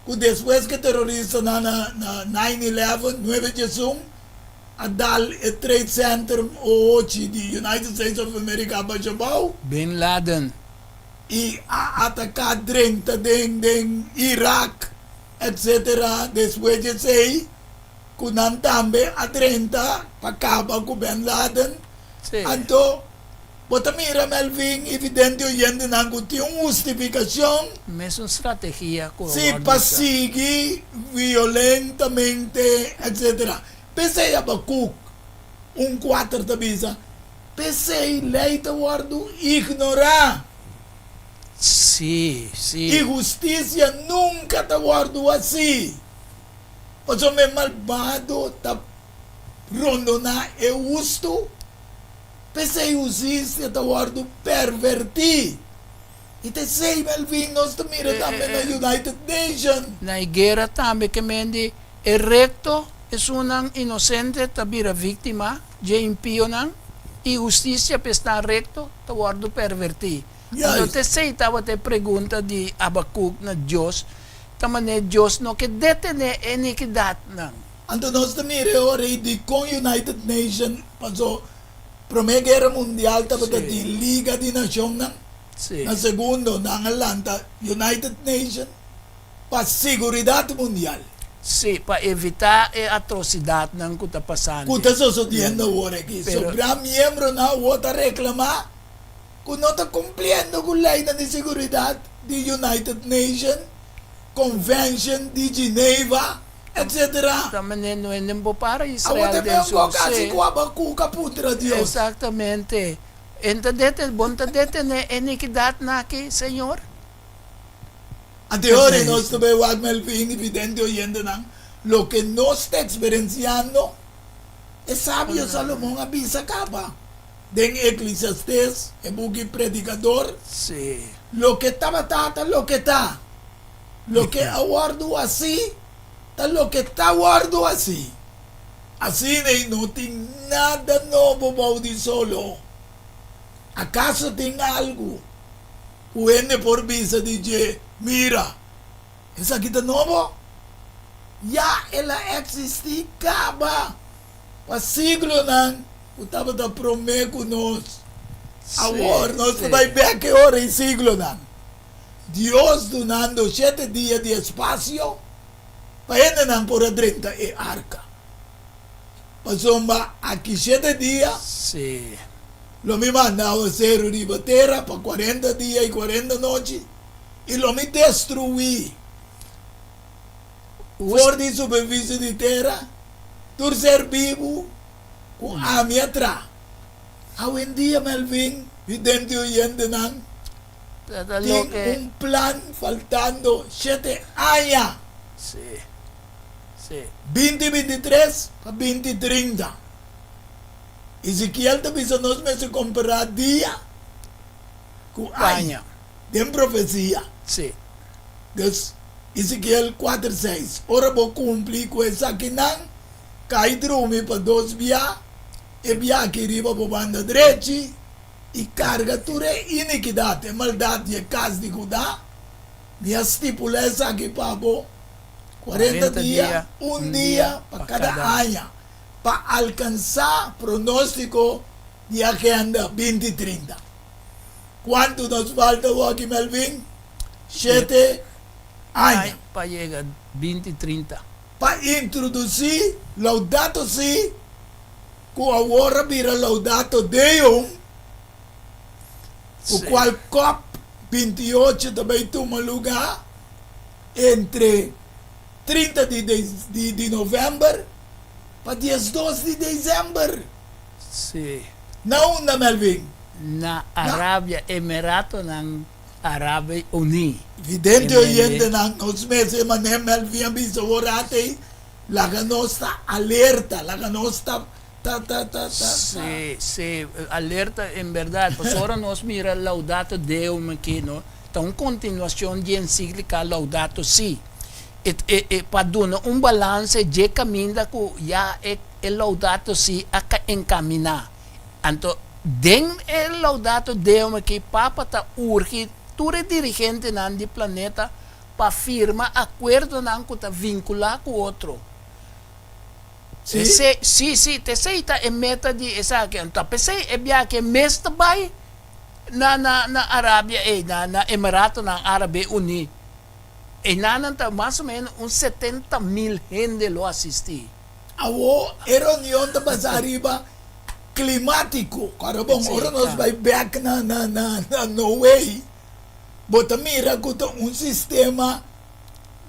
ku despues ku e teroristanan na na nine eleven, nuebe diesun, a dal e Trade Center ohochi di United States of America a basha abou. Bin Laden. I a ataká drenta den den Irak. Etc. Despues di esei, ku nan tambe a drenta pa kaba ku Ben Laden. Anto bo ta mira Melvin i vidente oyentenan ku tin un hustifikashon. Mesun strategia ku a Si wòrdu pa usá. sigui violentamente etcetera. P'esei Habakuk un kuater ta bisa, P'esei lei ta wòrdu ignorá. Sí, sí. I hustisia nunka ta wòrdu hasí. Pasobra e malbado ta rondoná e hustu, p'esei hustisia ta wòrdu pervertí. I ta esei, Melvin, nos ta mira tambe na United Nation. Na e guera tambe ke men di e rekto, esunnan inosente ta bira víktima dje impionan, i hustisia pa esnan rekto ta wòrdu pervertí. Anto ta esei tabata e pregunta di Habakuk na Dios, ta manera Dios no ke detené e inikidatnan. Anto nos ta mira e ora ei dikon United Nation pasó Promé Guera Mundial tabata di Liga di Nashonnan, na segundo nan a lanta United Nation pa siguridat mundial. Sí, pa evitá e atrosidatnan ku ta pasando. Ku ta sosodiendo awor aki. Sobrá miembronan awor ta reklamá ku no ta kumpliendo ku leinan di siguridat di United Nation, Convention di Geneva, etc. Ta manera no hende bo para Awor Israel ta den meun su kos kasi sí. ku Habakuk a puntra Dios. Exactamente. En ta dete, bon ta detené e inikidatnan aki, Señor? Ante ora nos ta bay wak Melvin y vidente oyentenan, loke nos ta experenciando, e sabio Salomon a bisa caba den Eclesiastes, e buki Predicador, Loke tabata ta loke ta, loke a wordo haci ta loke ta wordo haci. Asina y no tin nada nobo bou di solo. Acaso tin algo Ku hende por bisa di dje, Mira, esaki ta nobo? Ya el a eksistí kaba pa siglonan ku tabata promé ku nos. Awor nos ta bai bèk e ora i siglonan. Dios dunando shete dia di espasio pa hendenan por a drenta e arka. Pasobra aki shete dia lo mi manda awaseru riba tera pa kuarenta dia i kuarenta nochi, i lo mi destruí for di superfisie di tera tur ser bibu ku ami a traha. Awendia, Melvin, vidente oyentenan, tin un plan faltando shete aña. 20 bintitres pa 20 30. Ezekiel ta bisa nos mester kompará dia ku aña den profesia. Dus, Ezekiel kuater seis, Ora bo kumpli ku esakinan, kai drumi pa dos bia, e bia aki riba bo banda drechi, i karga tur e inikidat, e maldat di e kas di Judá. Mi a stipulá esaki pa bo. 40 dia, un dia pa kada aña, pa alkansá pronóstiko di Agenda 2030. Kuantu nos falta awor aki, Melvin? Shete aña. Pa yega 2030. Pa introdusí Laudato Si, ku awor a bira Laudato Deum, ku kual cop 28 ta bai tuma lugá. Entre 30 di di di november pa 12 di december. Sí. Na unda, Melvin? Na Arabia, Emiratonan Arabe Uní. Vidente oyentenan, nos mester manera Melvin a bisa awor ate, laga nos ta alerta, laga nos ta ta ta ta ta. Sí, sí, alerta en berdad. Pasobra nos mira Laudato Deum aki, no? Ta un kontinuashon di ensíklika Laudato Si. E e e pa duna un balanse dje kaminda ku ya e e Laudato Si a enkaminá. Anto den e Laudato Deum aki Papa ta urgi tur e dirigentenan di planeta pa firma akuerdonan ku ta vinkulá ku otro. Si? Sí, sí, t'esei ta e meta di esaki. Anto p'esei e biaha ke mes ta bai na na na Arabia ei, na na Emiratonan Árabe Uní. Einanan ta mas o menos un 70,000 hende lo asistí. Awor e reunion ta basá riba. Klimátiko. Kòrda bon, ora nos bai bèk na na na na Noé, bo ta mira ku ta un sistema,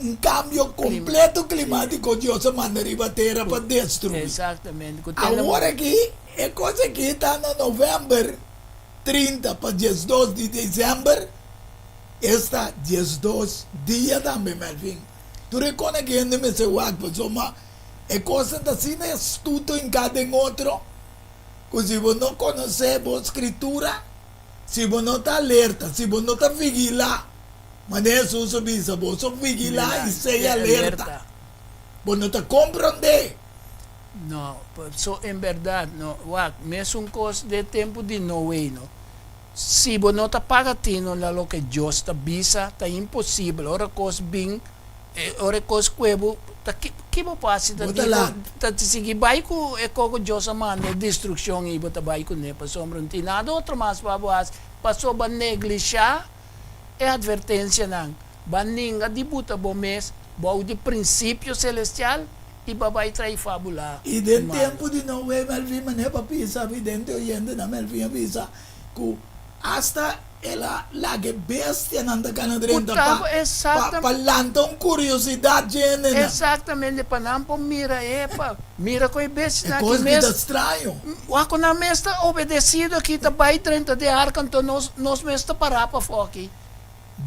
un kambio kompleto klimátiko Dios a manda riba tera pa destruí. Awor aki, e kos aki ta na novèmber 30 pa 12 di desèmber, esta 12 dia tambe, Melvin. Tur e kon aki hende mester wak pasobra E kosnan ta asina astuto hinká den otro ku si bo no konosé bo Skritura, si bo no ta alerta, si bo no ta vigilá, manera Hesus a bisa, boso vigilá i sea alerta, bo no ta komprondé. No, so en bèrdat, no, wak, mesun kos den tempu di Noe, no. Si bo no ta paga tino na loke Dios ta bisa, ta imposibel. Ora kos bin, ora e kos kue bo, ta ki, ki bo por hasi? Ta Bo ta di bo, lat. ta sigui bai ku e kos ku Dios a manda, e destrukshon ei bo ta bai kuné, pasobra no tin nada otro mas pa bo hasi. Pasobra bo a neglishá e atvertensianan, bo a ninga di buta bo mes bou di prinsipio selestial i bo a bai trai fábula I den humano. tempu di Noe, Melvin manera pa bisa, vidente oyentenan, Melvin a bisa, Ku asta el a laga e bestianan ta kana drenta pa pa pa lanta un kuriosidat dje hendenan. Exactamente, pa nan por mira e, pa mira ku e bestianan E aki kos mes. ki ta straño. Wak ku nan mes ta obedesido aki ta bai drenta den arka, anto nos nos mes ta pará pafó aki.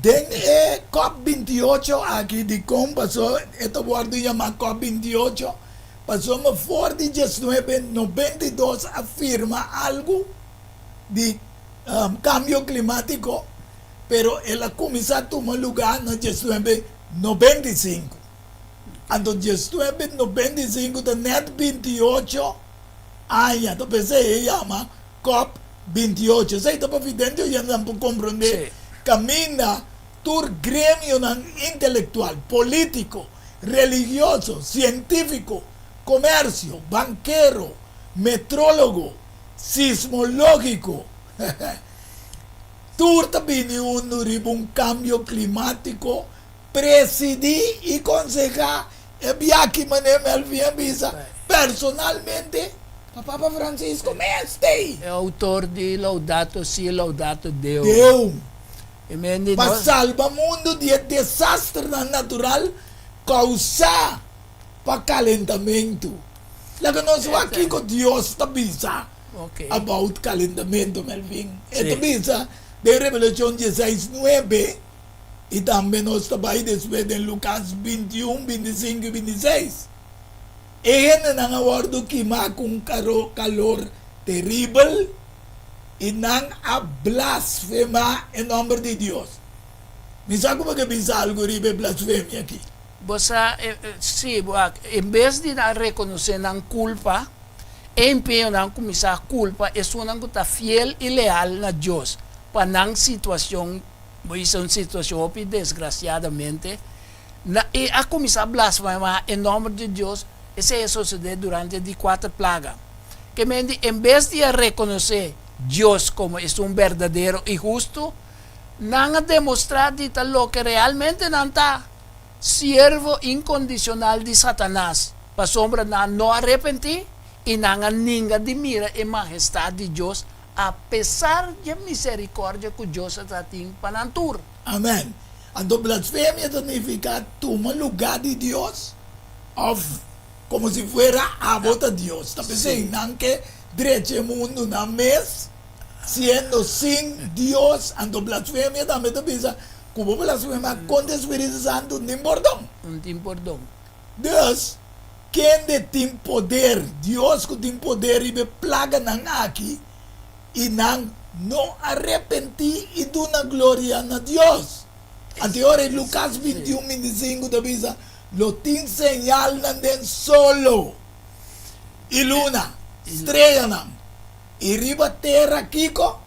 Den e Cop 28 aki dikon paso e ta wòrdu yamá Cop 28? Pasobra for di diesnuebe 92 a firma algu. di kambio klimátiko, pero el a kuminsá tuma lugá na 1995. Anto 1995 ta nèt 28 aña, ta p'esei e yama Cop 28. Esei ta pa vidente oyentenan por komprondé kaminda tur gremionan intelektual, polítiko, religioso, sientífiko, komersio, bankero, metrólogo, Sismológiko, Tur ta bini hundu riba un kambio klimátiko, presidí i konsehá e biaha manera Melvin a bisa personalmente pa Papa Francisco mes t'ei. E outor di Laudato Si, Laudato Deo. Deum. E men di Pa nos. salba mundu di e desasternan natural kousá pa kalentamentu. Laga nos wak kiko Dios ta bisa about kalentamentu, Melvin. E ta bisa den Revelashon dieseis nuebe i tambe nos ta bai despues den Lukas 21, 25 i 26. E hendenan a wòrdu kimá ku un kalor teribel i nan a blasfemá e nòmber di Dios. Mi sa ku bo ke bisa algu riba e blasfemia aki. Bo sa, sí, bo a, en bes di nan rekonosé nan kulpa, e empeñonan kuminsá kulpa esunnan ku ta fiel i leal na Dios pa nan situashon, bo bisa un situashon hopi desgrasiadamente, na, i a kuminsá blasfemá e nòmber di Dios, esei a sosodé durante di kuater plaga. Ke men di, en bes di a rekonosé Dios komo esun berdadero i hustu, nan a demostrá di ta loke realmente nan ta. Siervo inkondisional di Satanas, pasobra nan no a repentí i nan a ninga di mira e mahestat di Dios apesar dje miserikòrdia ku Dios a ta tin pa nan tur. Amèn. Anto blasfemia ta nifiká tuma lugá di Dios òf komo si fuera abo ta Dios. Ta p'esei nan ke drecha e mundu nan mes siendo sin Dios. Anto blasfemia tambe ta bisa Ku bo blasfemá kontra e Spiritu Santu, no tin pordon. No tin pordon. Dus, kende tin poder? Dios ku tin poder riba e plaganan aki, i nan no a repentí i duna gloria na Dios. Anto e ora ei Lukas 21, 25 ta bisa, Lo tin señalnan den solo i luna, streanan, i riba tera kiko?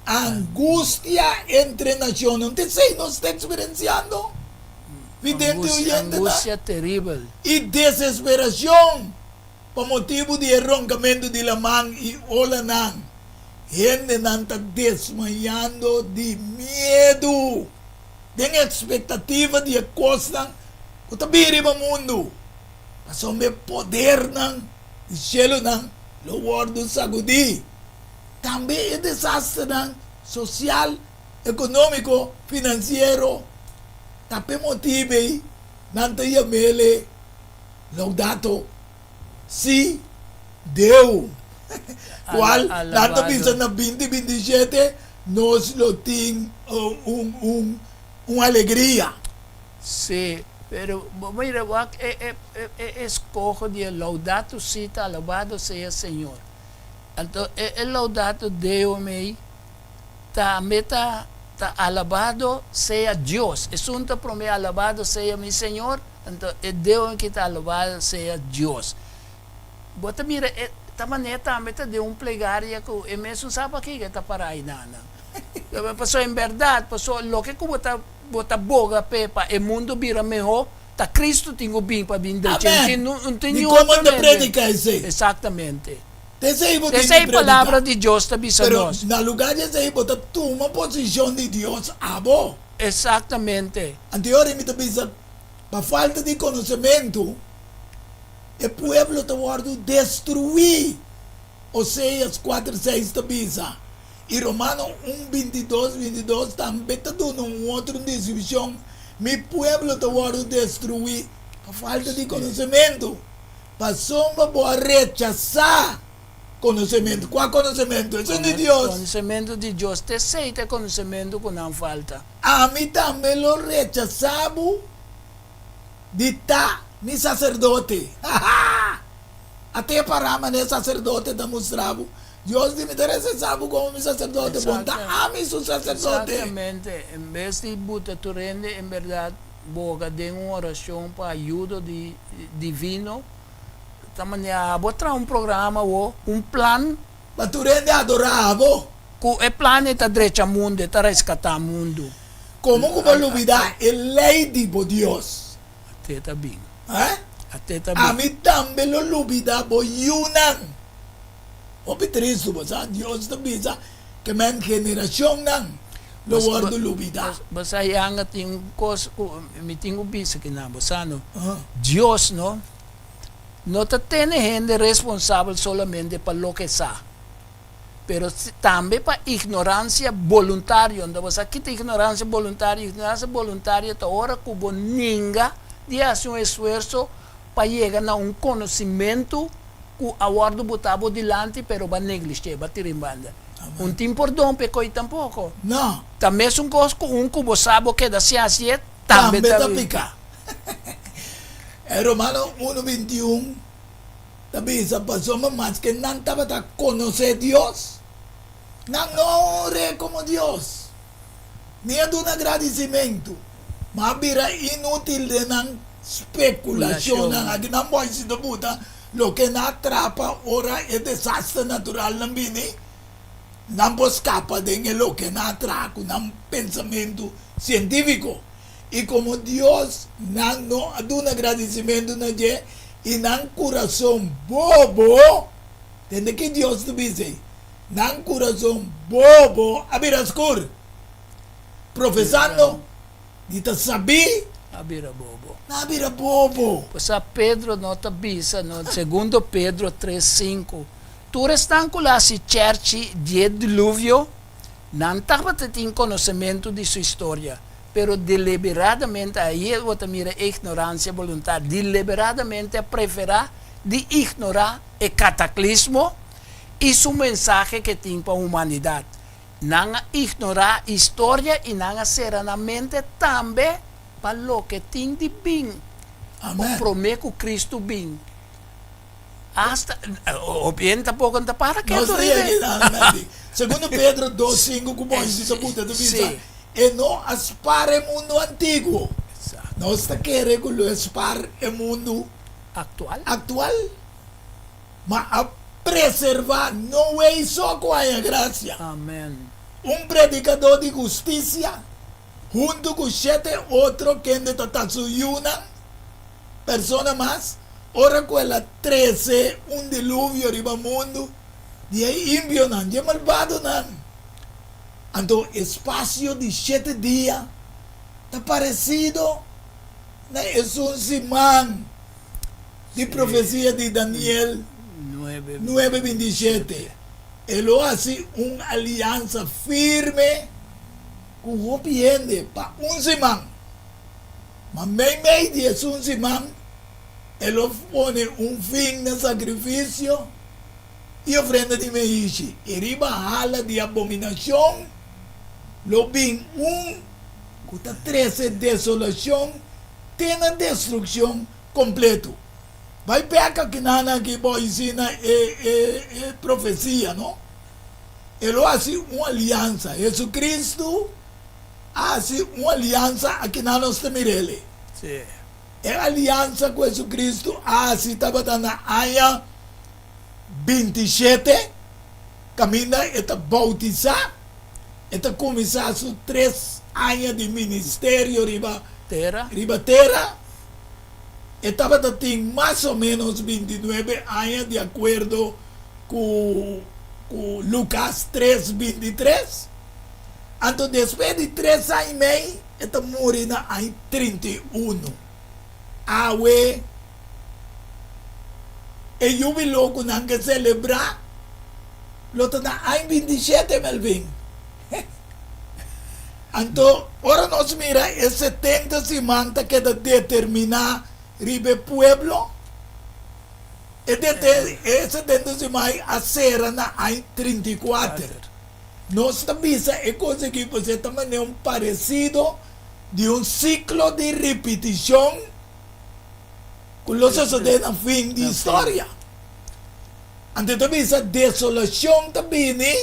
Angustia entre nacionnan. Ta esei nos ta experienciando? Vidente oyentenan. Angustia teribel. I desesperacion pa motibu di e roncamentu di laman i olanan. Hendenan ta desmayando di miedu den expectativa di e cosnan cu ta bini riba mundu. Pasobra e podernan di shelunan. lo wòrdu sagudí. Tambe e desasternan sosial, ekonómiko, finansiero ta p'e motibu ei nan ta yam'el Laudato Si Deo, kual nan ta bisa na binti 27 nos lo tin un un alegria. Sí, pero bo mira wak e e e eskoho di e Laudato Si ta Alabado sea Señor. Anto e e Laudato Deo mei tambe ta ta Alabado sea Dios. Esun ta prome Alabado sea mi Señor, anto e Deo aki ta Alabado sea Dios. Bo ta mira e ta manera tambe ta den un plegaria ku e mesun sa pakiko e ta para aynan. Pasobra en bèrdat, pasobra loke ku bo ta bo ta boga p'e pa e mundu bira mehó, ta Kristu tin ku bin pa bin drecha. Amèn! No tin Di niun kon otro bo ta mente. prediká esei? Eksaktamente. Ta esei bo tin di Esei prediká. palabra di Dios ta bisa Pero nos. na lugá di esei bo ta tuma posishon di Dios abo. Eksaktamente. Anto e ora mi ta bisa, pa falta di konosementu e pueblo ta wòrdu destruí. Oseas kuater seis ta bisa, i Romano un 22, 22 tambe ta duna un otro deskripshon, Mi pueblo ta wòrdu destruí pa falta di konosementu. Pasobra bo a rechasá konosementu. Kua konosementu? Esun di Dios. Konosementu di Dios. Ta esei ta e konosementu ku nan falta. Ami tambe lo rechasá bo di ta mi saserdote. Ha-ha! Ate pará manera saserdote ta mustra bo. Dios di mi ta rechasá bo komo mi saserdote, bo no ta ami su saserdote. Exactamente. En bes di buta tur hende en berdad boga den un oracion pa ayudo di divino, ta manera abo traha un programa awo, un plan. Pa tur hende adorá abo. Ku e plan ei ta drecha mundu, e ta reskatá mundu. Komo ku bo lubidá e lei di bo Dios? Ate ta bin. Eh? Ate ta bin. Ami tambe lo lubidá bo yunan. Hopi tristu, bo sa. Dios ta bisa ke men generashonnan lo wòrdu lubidá. Bo sa yanga tin un kos ku mi tin ku bisa kinan, bo sa no? Dios no, no ta tene hende responsabel solamente pa loke sa. Pero tambe pa ignoransia boluntario. Anto bo sa kita ignoransia boluntario? Ignoransia boluntario ta ora ku bo ninga di hasi un esfuerso pa yega na un konosimentu ku a wòrdu botá bo dilanti pero bo a neglish'é, bo a tira en banda. Un tin pordon p'e koi tampoko. No. Ta mesun kos ku un ku bo sa bo keda sin hasié tambe ta piká. E Romano unu 21. Ta bisa pasobra maske nan tabata konosé Dios, nan no a honr'é komo Dios, ni a duna gradisimentu, ma a bira inútil den nan spekulashonnan. Aki nan bòisi ta buta loke nan a trapa ora e desaster naturalnan bini, nan por skapa den e loke nan a traha ku nan pensamentu sientífiko. I komo Dios, nan no a duna gradisimentu na dje, i nan kurason bobo, tende ki Dios ta bisa ei, nan kurason bobo a bira skur, profesando di ta sabí, A bira bobo. Nan a bira bobo. Pasá Pedro no ta bisa, no, Segundo Pedro tres sinku, Tur esnan ku lo hasi chèrchi di e diluvio, Nan tabata tin konosementu di su historia, pero deliberadamente, ahí bo ta mira e ignoransia boluntario, deliberadamente a preferá di ignorá e kataklismo i su mensahe ke tin pa humanidat. Nan a ignorá historia i nan a sera nan mente tambe pa loke tin di bin Amen. promé ku Kristu bin. Hasta, hopi hende tampoco no ta para Nos ketu ta riba yega e. na Menti. Segundo Pedro dos sinku ku Moises a buta ta bisa, Sí. E no a spar e mundu antiguo. Exacto. Nos ta kere ku lo e spar e mundu Actual. actual, ma a preserva Noe so ku haña grasia. Amen. Un predikadó di hustisia huntu ku shete otro kende ta ta su yunan, persona mas, ora ku el a trese un diluvio riba mundu di e impionan, di e malbadonan. Anto e spasio di shete dia ta paresido na esun siman di profesia di Daniel. 9, 27, E lo hasi un aliansa firme ku hopi hende pa un siman. Ma meimei di esun siman, e lo pone un fin na sakrifisio i ofrenda di meishi, i riba hala di abominashon lo bin un ku ta trese desolashon te na destrukshon kompletu. Bai bek akinan aki bo isina e e profesia, no? E lo hasi un aliansa. Hesukristu a hasi un aliansa, akinan nos ta mir'el. E aliansa ku Hesukristu a hasi tabata na aña 27, kaminda e ta boutisá, e ta kuminsá su tres aña di ministerio riba riba tera. E tabata tin mas o ménos 29 aña di akuerdo ku ku Lukas 3, 23. Anto despues di tres aña i mei e ta muri na aña 31. Awe e yubilo ku nan ke selebrá lo ta na aña 27, Melvin. Anto ora nos mira e 70 siman ta keda determiná riba e pueblo, e e 70 siman ei a sera na aña 34. Nos ta bisa e kos aki pasobra e ta manera un paresido di un siklo di ripitishon ku lo sosodé na fin di historia. Anto e ta bisa desolashon ta bini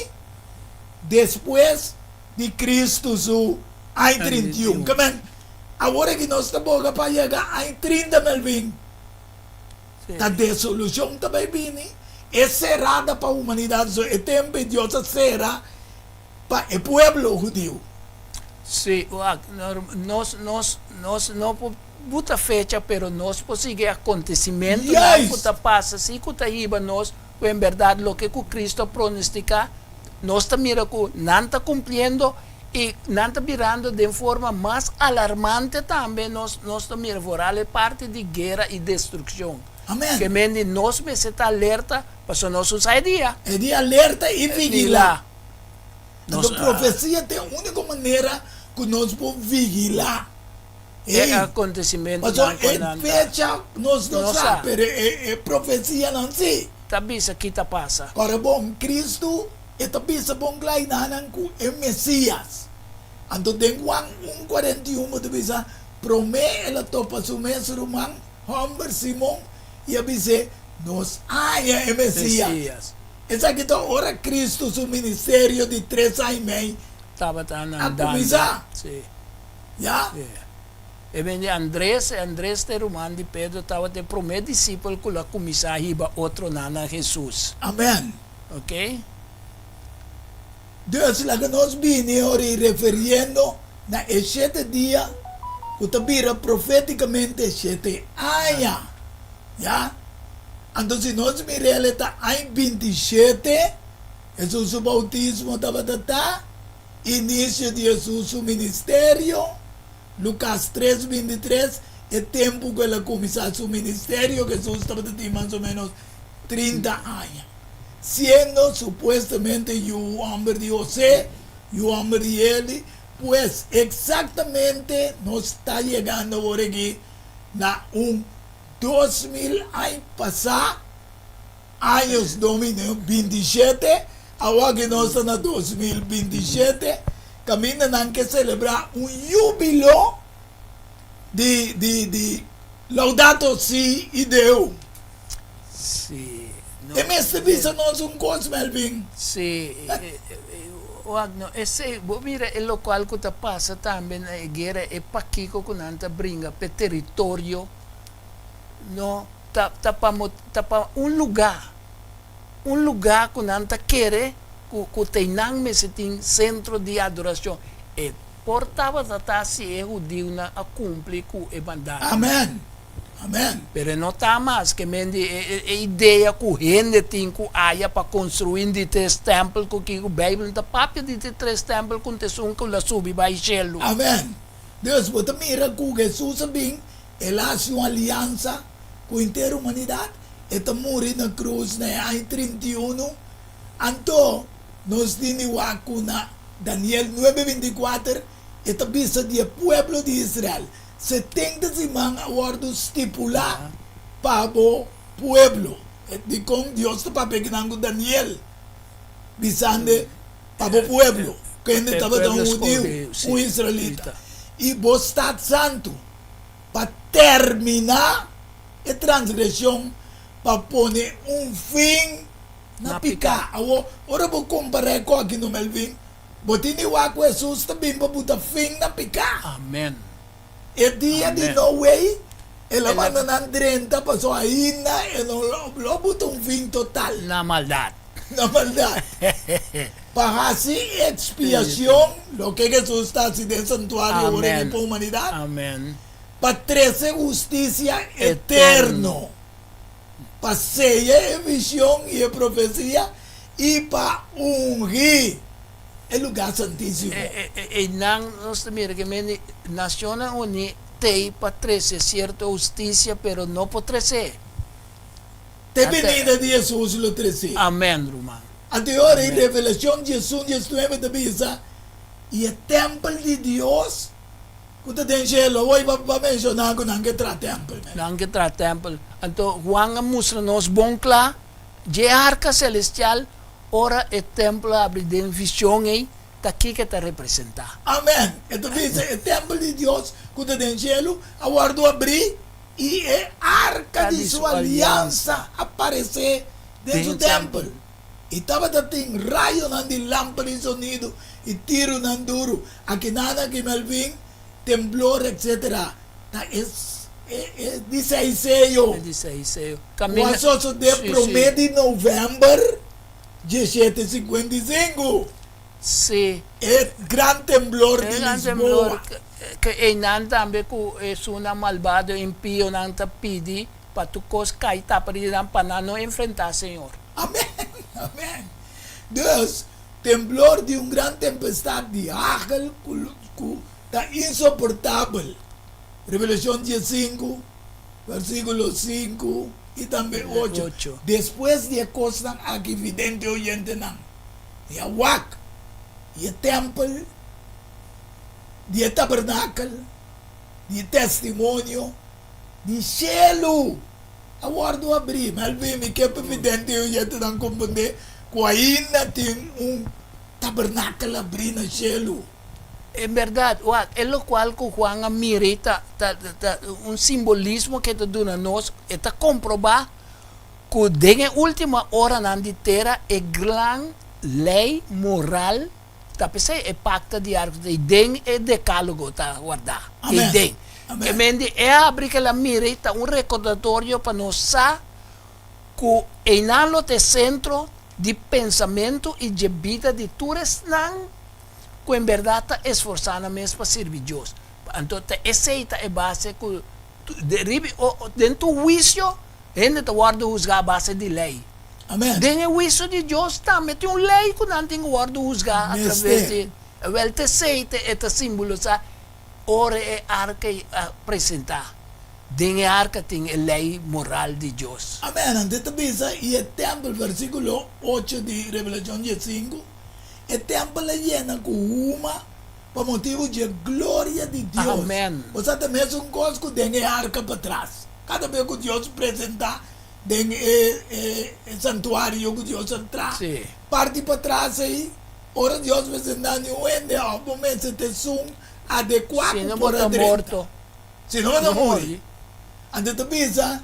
despues di Kristu su aña 31. Ke men, awor aki nos ta boga pa yega aña 30, Melvin. Ta desolushon ta bai bini, e serada pa humanidat, so e tempu ei Dios a sera pa e pueblo hudiu. Sí, wak, nos, nos, nos no por buta fecha, pero nos por sigui acontecimentonan cu ta pasa, sí, cu ta hiba nos cu en berdad loke cu Cristo a pronostica, nos ta mira cu nan ta cumpliendo y nan ta birando den forma mas alarmante tambe, nos, nos ta mira vooral e parti di guera y destruccion. Amen. Ke men di nos mester ta alerta, pasobra nos no sa e dia. E di alerta y vigila. Anto profecia ta e unico manera cu nos por vigila. E acontecimentonan cu nan ta. Pasobra e fecha nos no sa, pero e profecianan si. Ta bisa ki ta pasa. Ora bon, Cristo e ta bisa bon kla i nanan cu e Mesias. Anto den Juan un 41 bo ta bisa, Prome el a topa su mes ruman homber Simon i a bis'é, Nos haña e Mesias. Esaki ta ora Cristo su ministerio di tres aña i mei Tabata a andando. cuminsá. Sí. Ya. Sí. E ben di Andres, e Andres ta e ruman di Pedro, tabata e promé disipel ku lo a kuminsá hiba otronan na Hesus. Amèn. Oke. Dus laga nos bini ora i referiendo na e shete dia ku ta bira profétikamente shete aña. Ya. Anto si nos mir'el e ta aña 27, Hesus su boutismo tabata ta Inisio di Hesus su ministerio, Lukas 3, 23, E tempu ku el a kuminsá su ministerio, Hesus tabata tin mas o ménos 30 aña. Siendo supuestamente yu hòmber di Hosé, yu hòmber di Eli, pues eksaktamente nos ta yegando awor aki na un 2000 aña pasá. Años 2027, Awor nos ta na 2027, kaminda nan ke selebrá un yubilo di di di Laudato Si i Deum. Sí, no. E mester bisa nos un kos, Melvin. Sí, wak no, esei, bo mira e lokual ku ta pasa tambe na e guera, e pakiko ku nan ta bringa p'e teritorio, no. Ta ta pa mo ta pa un lugá, un lugá ku nan ta kere ku ku teinan mester tin sentro di adorashon. E por tabata ta si e hudiunan a kumpli ku e mandatonan. Amèn! Amèn! Pero e no ta mas ke men di e e idea ku hende tin ku aya pa konstruí di tres tèmpel ku kiko Beibel no ta papia di di tres tèmpel ku esun ku la subi bai shelu. Amèn! Dus bo ta mira ku Hesus a bin. El a hasi un aliansa ku henter humanidat. E ta muri na krus na e aña 31. Anto nos tin di wak ku na Daniel nuebe 24 e ta bisa di e pueblo di Israel, 70 siman a wòrdu stipulá pa bo pueblo. Dikon Dios ta papia kinan ku Daniel, bisando pa bo pueblo, kende tabata un hudiu, un israelita, i bo stat santu, pa terminá e transgreshon, pa pone un fin na piká. Awor, ora bo kompará e kòki no, Melvin, bo tin di wak ku Hesus ta bin pa buta fin na piká. Amen. E dia di Noe, el a manda nan drenta pasobra ainda e no lo buta un fin total. Na maldat. Na maldat. Pa hasi ekspiashon, loke Hesus ta hasi den santuario ora di pa humanidat. Amen. Pa trese hustisia eterno. Pa seya e vision i e profesia i pa ungi e lugá santísimo. Einan nos ta mira ke mende Nacionnan Uní t'ei pa trese sierto hustisia, pero no por tres'é. Te benida di Hesus lo tres'é. Amèn, ruman. Anto e ora ei Revelashon diesun 19 ta bisa, I e tèmpel di Dios Ku ta den shelu. Awor bo a menshoná ku nan ke traha tèmpel. Nan ke traha tèmpel. Anto Juan a mustra nos bon kla dje arka selestial ora e tèmpel a abri den vishon ei ta kiko e ta representá. Amèn. E ta bisa e tèmpel di Dios ku ta den shelu a wòrdu abrí i e arka di su aliansa a paresé den su tèmpel. I tabata tin rayonan di lamper i sonido i tirunan duru. Akinan aki Melvin, temblor etc. Ta e e di seis seyo. E di seis seyo. Ku a sosodé promé di novèmber diesshete 55. Sí. E gran temblor di Lisboa. Ke einan tambe ku esunnan malbado impionan ta pidi pa tur kos kai tapa di nan pa nan no enfrentá Señor. Amèn! Amèn! Dus, temblor di un gran tempestat di hagel ku ta insoportabel. Revelashon 15, versíkulo 5 i tambe 8. Despues di e kosnan aki, vidente oyentenan, mi a wak i e tèmpel di e tabernakel di e testimonio di shelu a wòrdu abrí. Melvin, mi ke pa vidente i oyentenan komprendé ku ainda tin un tabernakel abrí na shelu. En bèrdat, wak, e lokual ku Juan a mira ei ta, ta, ta un simbolismo ku e ta duna nos, e ta komprobá ku den e último oranan di tera e gran lei moral Ta p'esei e pakto di arko ta ei den e Dekálogo ta wardá, ei den. Ke men di e habri ke el a mira ei ta un rekordatorio pa nos sa ku einan lo ta e sentro di pensamentu i dje bida di tur esnan ku en bèrdat ta esforsá nan mes pa sirbi Dios. Anto ta esei ta e base ku riba den tur huisio hende ta wòrdu husgá a base di lei. Amen. Den e huiso di Dios tambe tin un lei ku nan tin ku wòrdu husgá atraves di. Awèl t'esei ta e ta simbolisá ora e arka ei a presentá. Den e arka tin e lei moral di Dios. Amen. Anto e ta bisa, i e tèmpel, versíkulo 8 di Revelashon 15, e tèmpel a yena ku huma pa motibu dje gloria di Dios. Amen. Bo sa ta mesun kos ku den e arka patras. Kada bes ku Dios presentá den e santuario ku Dios a traha. Parti patras ei, ora Dios presentá niun hende òf bo mester ta esun adekuá ku por a drenta. Si no bo ta muri. Anto ta bisa,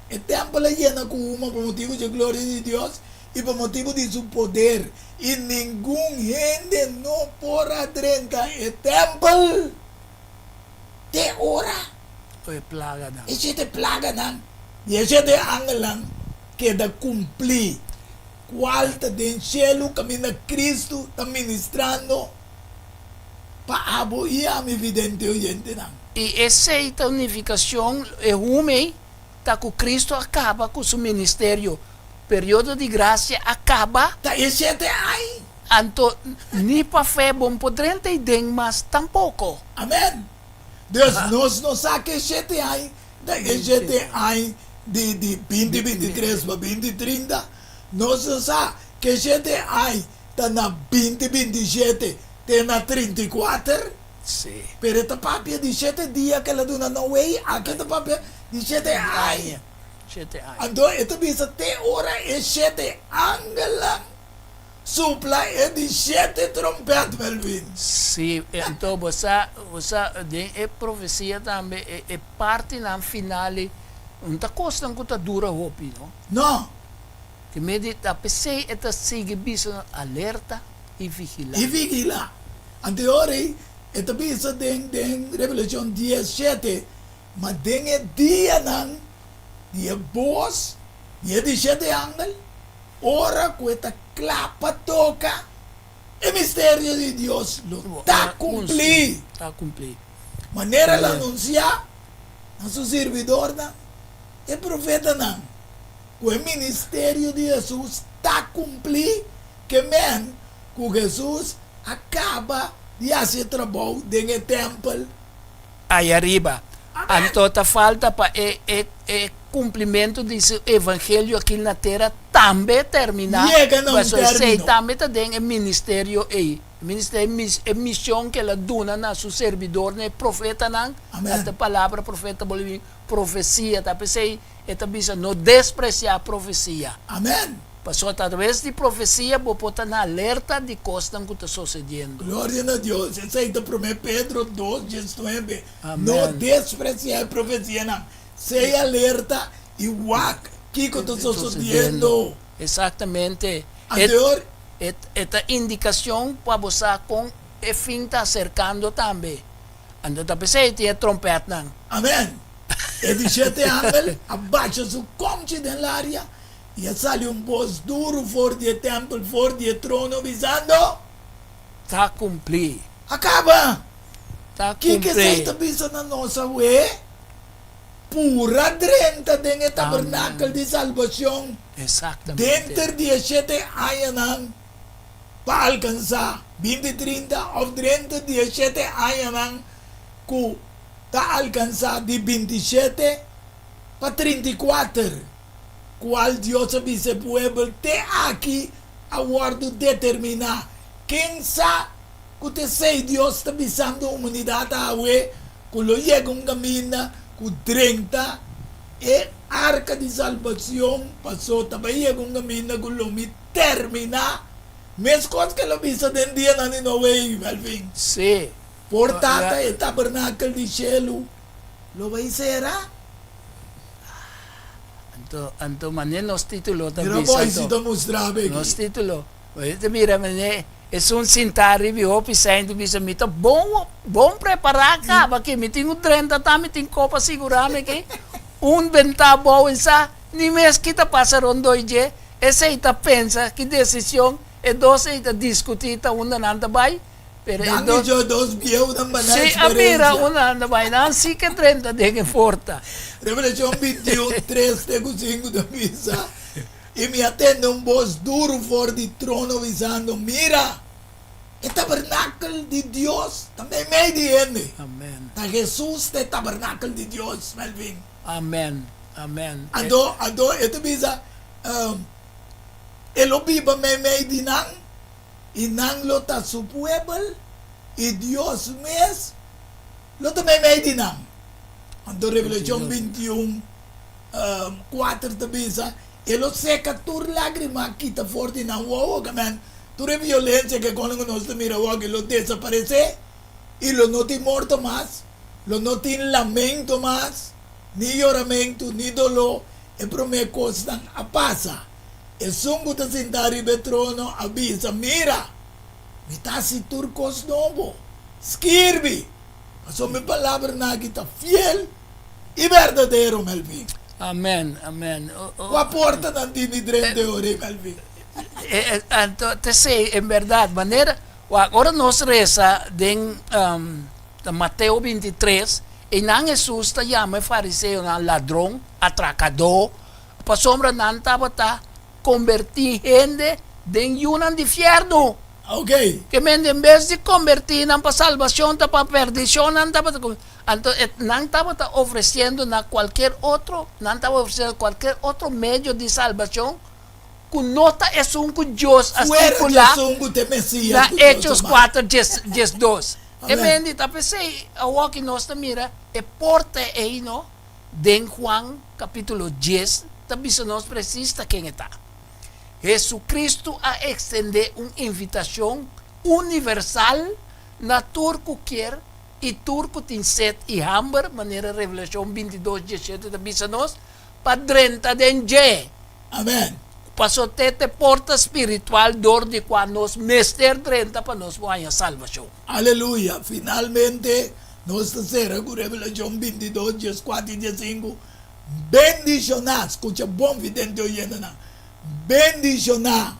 E tèmpel a yena ku huma pa motibu dje gloria di Dios i pa motibu di su poder, i ningun hende no por a drenta e tèmpel te ora. E plaganan. E shete plaganan di e shete angelnan keda kumplí, kual ta den shelu kaminda Kristu ta ministrando pa abo i ami vidente oyentenan. I esei ta un nifikashon, e hum ei ta ku Kristu a kaba ku su ministerio, periodo di grasia a kaba. Ta e shete ai. Anto ni pa fe bo no por drenta ei den mas tampoko. Amen. Dus nos no sa ke shete ai ta e shete ai di di 2023 pa 2030, nos no sa ke shete ai ta na 2027 te na 34. Sí. Pero e ta papia di shete dia ku el a duna Noe, aki e ta papia di shete aña. Shete aña. Anto e ta bisa te ora e shete angelnan supla e di shete trompèt, Melvin. Sí, anto bo sa, bo sa den e profesia tambe e e partinan final ei no ta kosnan ku ta dura hopi, no. No. Te medi ta p'esei e ta sigui bisa nan alerta i vigilá. I vigilá. Anto e ora ei e ta bisa den den Revelashon dies shete, Ma den e dianan di e bos di e di shete angel, ora ku e ta kla pa toka, e misterio di Dios lo ta kumplí. Ta kumplí. Manera el a anunsiá na su sirbidornan, e profetanan, ku e ministerio di Hesus ta kumplí, ke men ku Hesus a kaba di hasi e trabou den e tèmpel. Aya riba. Anto ta falta pa e e e kumplimentu di su evangelio aki na tera tambe terminá. Yega na un Pasobra esei término. tambe ta den e ministerio ei. E ministerio, mis, e mision ku el a duna na su serbidornan, e profetanan. Amèn. Esta palabra profeta bolbe bin profesia. Ta p'esei e ta bisa no despresiá profesia. Amèn. Pasobra ta atraves di profesia bo por ta na alerta di kosnan ku ta sosediendo. Gloria na Dios! Esei ta Promé Pedro dos, diesnuebe. Amèn. No despresiá e profesianan. Sea alerta i wak kiko ta sosodiendo. Eksaktamente. Anteor. E ta indikashon pa bo sa kon e fin ta aserkando tambe. Anto ta p'esei tin e trompètnan. Amèn! E di shete angel a basha su kòmchi den laria I a sali un bos duru for di e tèmpel, for di e trono, bisando. Ta kumplí! A kaba! Ta Kiko esei kumplí! ta bisa na nos awe? Pura drenta den e tabernakel di salbashon Exactamente. denter di e shete añanan pa alkansá binti trinta òf drenter di e shete añanan ku ta alkansá di bintishete pa 34. Cual Dios a bisa e puebel te aki a wordo determina. Ken sa cu ta esey Dios ta bisando humanidad awe cu lo yega un caminda cu drenta e arca di salbacion paso ta bay yega un caminda cu lo mi termina mescos cu el a bisa den dianan di Noe, Melvin. Sí. Por tata e tabernakel di shelu lo bay cera. Anto, anto mane nos titulo ta Mira bisa boy si anto. ta mustra be Nos aki. titulo. Bo ta mira mane esun sintá riba e hopi sèn ta bisa mi ta bon bon prepará kaba aki mi tin un drenta ta mi tin kopa sigurá mi aki un bentá abou en sa ni mes ki ta pasa rondoi dje esei ta pensa ki desishon e dos ei ta diskutí ta unda nan ta bai Pero e Nan dos. di jo dos bieunan ba nan Sí, a mira experiencia. una anda bai, nan sí ke drenta den e porta. Revelashon 21, tres te ku sinku ta bisa, I mi a tende un bos duru for di trono bisando, Mira, e tabernakel di Dios ta meimei di hende. Amen. Ta Hesus ta e tabernakel di Dios, Melvin. Amen. Amen. E. Anto, anto e ta bisa, E lo biba meimei di nan. I nan lo ta su puebel, i Dios mes lo ta meimei di nan. Anto Revelashon 21, kuater ta bisa, E lo seka tur lágrima kita for di nan wowo, ke men tur e violensia ke kono ku nos ta mira awoki lo desaparesé, i lo no tin morto mas, lo no tin lamento mas, ni yoramentu, ni doló, e promé kosnan a pasa. Esun ku ta sintá riba e trono a bisa, Mira! Mi ta hasi tur kos nobo. Skirbi, pasobra mi palabranan aki ta fiel i berdadero, Melvin. Amen, amen. Kua portanan tin di drenta e ora ei, Melvin? Anto ta esei, en bèrdat, manera wak ora nos resa den Mateo 23, einan Hesus ta yama e fariseonan ladron, atrakadó, Pasobra nan tabata kombertí hende den yunan di fièrnu. Ok. Ke men en bes di kombertí nan pa salbashon ta pa perdishon nan tabata kombertí. Anto e nan tabata ofresiendo na kualkier otro, nan tabata ofresiendo kualkier otro medio di salbashon ku no ta esun ku Dios a Fuera di stipulá esun ku ta e Mesías na ku Dios a Hechos manda. kuater djes 12. E Amèn. men di ta p'esei awor ki nos ta mira e porta ei no den Juan kapítulo dies ta bisa nos presis ta ken e ta. Hesucristo a extende un invitacion universal na tur cu kier y tur cu tin sed y hamber, manera Revelacion 22, 17 ta bisa nos, pa drenta den dje. Amen. Paso te t'e porta spiritual dor di cua nos mester drenta pa nos por haña salvacion. Aleluya! Finalmente, nos ta cera cu Revelacion 22, 14 y 15, Bendishoná, skucha bon vidente oyentenan, bendishoná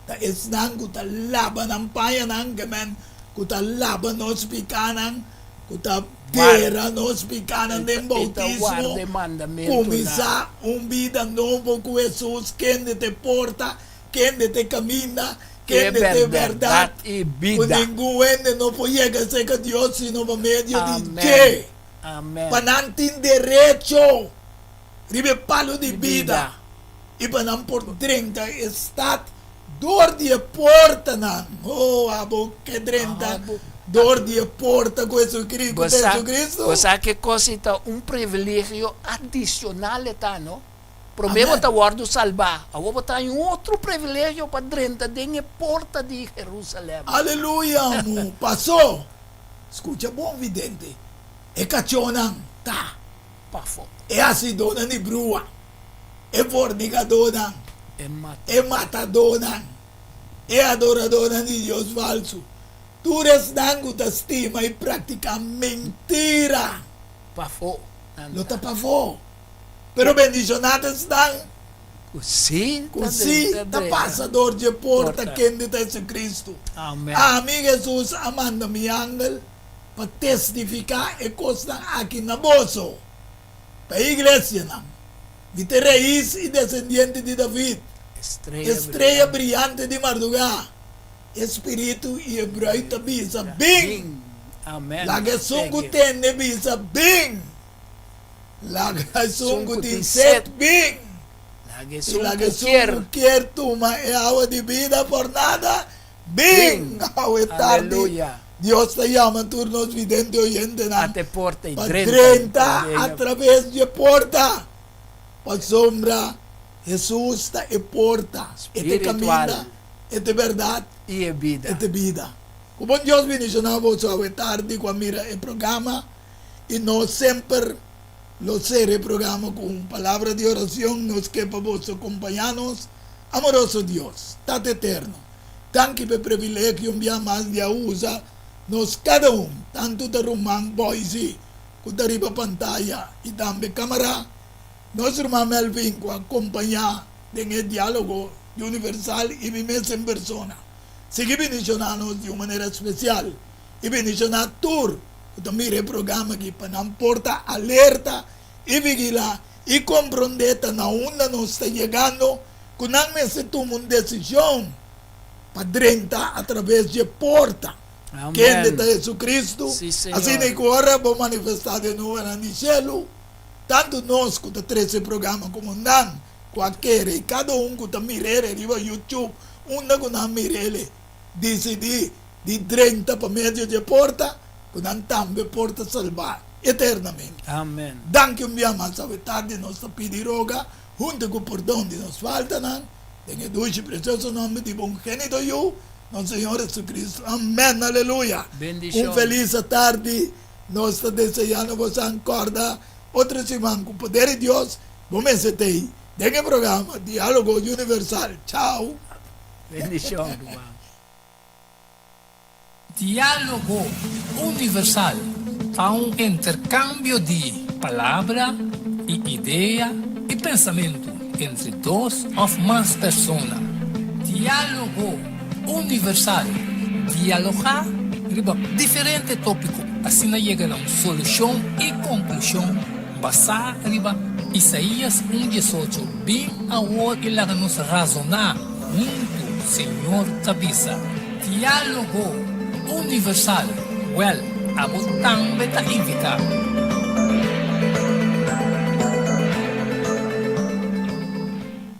ta esnan ku ta laba nan pañanan, ke men ku ta laba nos pikánan, ku ta dera nos pikánan den boutismo, kuminsá un bida nobo ku Hesus, kende ta e porta, kende ta e kaminda, kende ta e bèrdat, ku ningun hende no por yega serka Dios sino pa medio di dje. Amen. Pa nan tin derecho riba e palu di bida i pa nan por drenta e stat dor di e portanan. Oh, abo ke drenta dor di e porta ku Jesucristo, ku ta Jesucristo? Bo sa ke kos i ta un privilegio adicional e ta, no? Prome bo ta wòrdu salbá, awor bo ta haña un otro privilegio pa drenta den e porta di Jerusalèm. Aleluya, amo. Pasó. Skucha bon vidente, e kachónan ta pafó, e hasidónan di brua, e fornikadónan, e matadónan, e adoradónan di dios falsu, tur esnan ku ta stima i praktiká mentira, Pafó nan lo ta pafó. Pero bendishoná ta esnan ku sí ku sí ta pasa dor dje porta kende ta Jesucristo. Ami, Jesus, a manda mi angel pa testifiká e kosnan aki na boso, pa e iglesianan. Mi ta e rais i desendiente di David, e strea briante di mardugá. E Spiritu i e bruid ta bisa, Bin! Laga esun ku tende bisa, Bin! Laga esun ku tin set bin, i laga esun ku kier tuma e awa di bida por nada bin. Awe tardi Dios ta yama tur nos vidente oyentenan pa drenta atraves di e porta, pasobra Hesus ta e porta, e ta e kaminda, e ta e bèrdat, e ta e bida. Ku bon Dios bendishoná boso awe tardi ku a mira e programa. I nos semper lo sera e programa ku un palabra di oracion. Nos ke pa boso kompañá nos. Amoroso Dios, Tata Eterno, danki pa e privilegio un bia mas di a usa nos kada un, tantu ta ruman Boise ku ta riba pantaya i tambe kamara, nos ruman Melvin ku a kompañá den e dialogo di Universal i mi mes en persona. Sigui bendishoná nos di un manera spesial. I bendishoná tur ku ta mira e programa aki pa nan por ta alerta i vigilá i komprondé ta na unda nos ta yegando ku nan mester tuma un desishon pa drenta atraves dje porta kende ta Jesucristo. Asina i ku ora bo manifestá den nubenan di shelu, tantu nos ku ta trese e programa komo nan ku a kere i kada un ku ta mir'é riba YouTube unda ku nan mir'é disidí di drenta pa medio di e porta, ku nan tambe por ta salbá eternamente. Amen. Danki un bia mas awe tardi nos ta pidi roga huntu ku pordon di nos faltanan, den e dushi i presioso nomber di bo ungenito Yu, nos Señor Jesucristo. Amen. Aleluya. Bendishon. Un felis atardi nos ta deseá na bosan. Kòrda otro siman ku poder di Dios bo mester ta ei den e programa Diálogo Universal. Chao. Bendishon ruman. Diálogo Universal ta un interkambio di palabra i idea i pensamentu entre dos òf mas persona. Diálogo Universal, dialogá riba diferente tópiko asina yega na un solushon i konklushon basá riba Isaías un diesocho, Bin awor i laga nos razoná huntu, Señor ta bisa. Diálogo Universal, wèl, abo tambe ta invitá.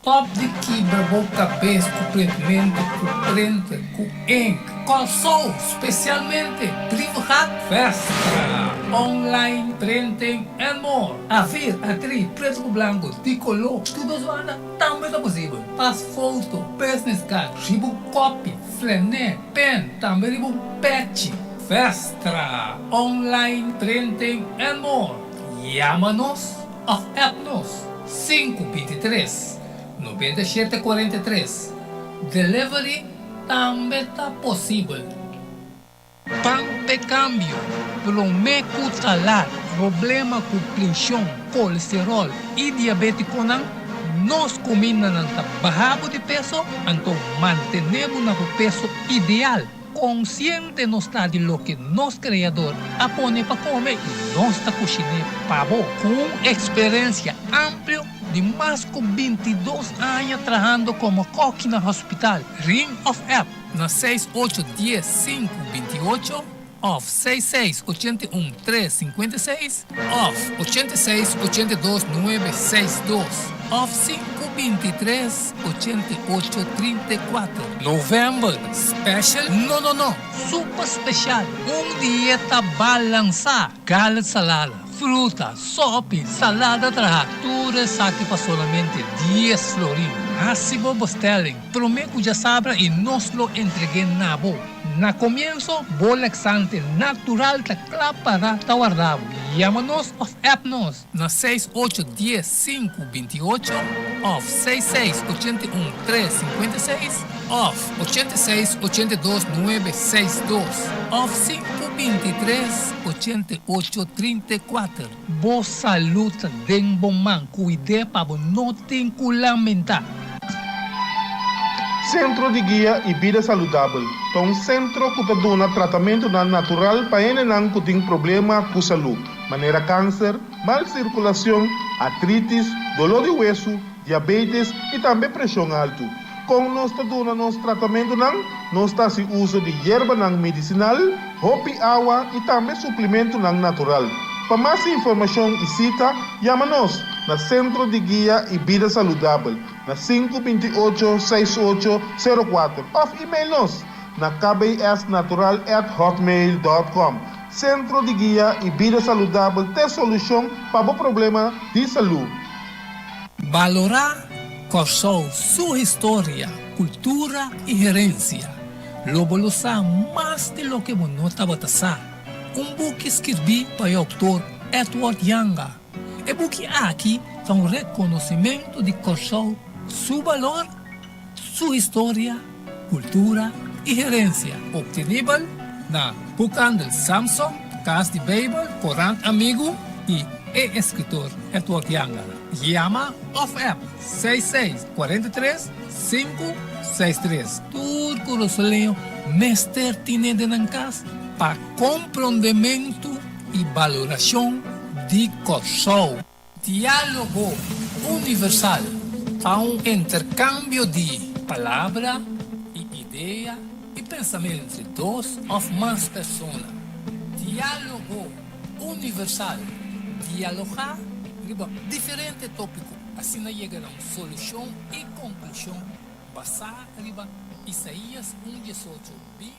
Stòp di kibra bo kabes ku printmentu, ku printer, ku ink. Kòrsou, spesialmente Brievengat Vestra, online printing and more. A4, A3, pretu ku blanku, di koló, tur dos banda tambe ta posibel. Pas foto, business card, riba un kopi, flené, pen, tambe riba un pechi. Vestra, online printing and more. Yama nos òf app nos 523 97 43. Delivery tambe ta posibel. Pan p'e kambio, promé ku ta lat. Problema ku prenshon, kolesteròl i diabétikonan, nos kumindanan ta baha bo di peso, anto mantené bo na bo peso ideal. Konsiente nos ta di loke nos Kreador a pone pa kome i nos ta kushiné pa bo. Ku un eksperensia amplio di mas ku 22 aña trahando komo kòki na hospital, ring òf app na 6 8 10 5 28 òf 6 6 81 3 56 òf 86 82 9 6 2 òf 5 23 88 34. Novèmber special? No, no, no! Super spesial! Un dieta balansá! Garlic salada, fruta, sòpi, salada trahá, tur esaki pa solamente 10 florin. Hasi bo bestelling promé ku djasabra i nos lo entreg'é na bo. Na komienso, bo laksante natural ta kla para ta warda bo. Yama nos òf app nos na 6 8 10 5 28 òf 6 6 81 3 56 òf 86 82 9 6 2 òf 5 23 88 34. Bo salú ta den bo man, kuid'é pa bo no tin ku lamentá. Sentro di Guia i Bida Saludabel ta un sentro ku ta duna tratamentunan natural pa hendenan ku tin problema ku salú, manera kanser, mal sirkulashon, artritis, doló di wesu, diabetes i tambe preshon altu. Kon nos ta duna nos tratamentunan? Nos ta hasi uso di yerbanan medisinal, hopi awa i tambe suplementonan natural. Pa mas informashon i sita, yama nos na Sentro di Guia i Bida Saludabel na 528 6804 òf email nos na kbsnatural@hotmail.com. Sentro di Guia i Bida Saludabel ta solushon pa bo problema di salú. Balorá Kòrsou, su historia, kultura i herensia. Lo bo lo sa mas di loke bo no tabata sa. Un buki skirbí pa e outor Edward Yanga. E buki aki ta un rekonosementu di Kòrsou, su balor, su historia, kultura i herensia. Optenibel na Boekhandel Samson, Kas di Beibel, Korant Amigu i e eskritor Edward Yanga. Yama òf app 66 43 5 63. Tur kurasoleño mester tine den nan kas pa komprondementu i balorashon di Kòrsou. Diálogo Universal ta un interkambio di palabra i idea i pensamentu entre dos òf mas persona. Diálogo Universal, dialogá riba diferente tópiko, asina yega na un solushon i konklushon basá riba Isaías 1:18.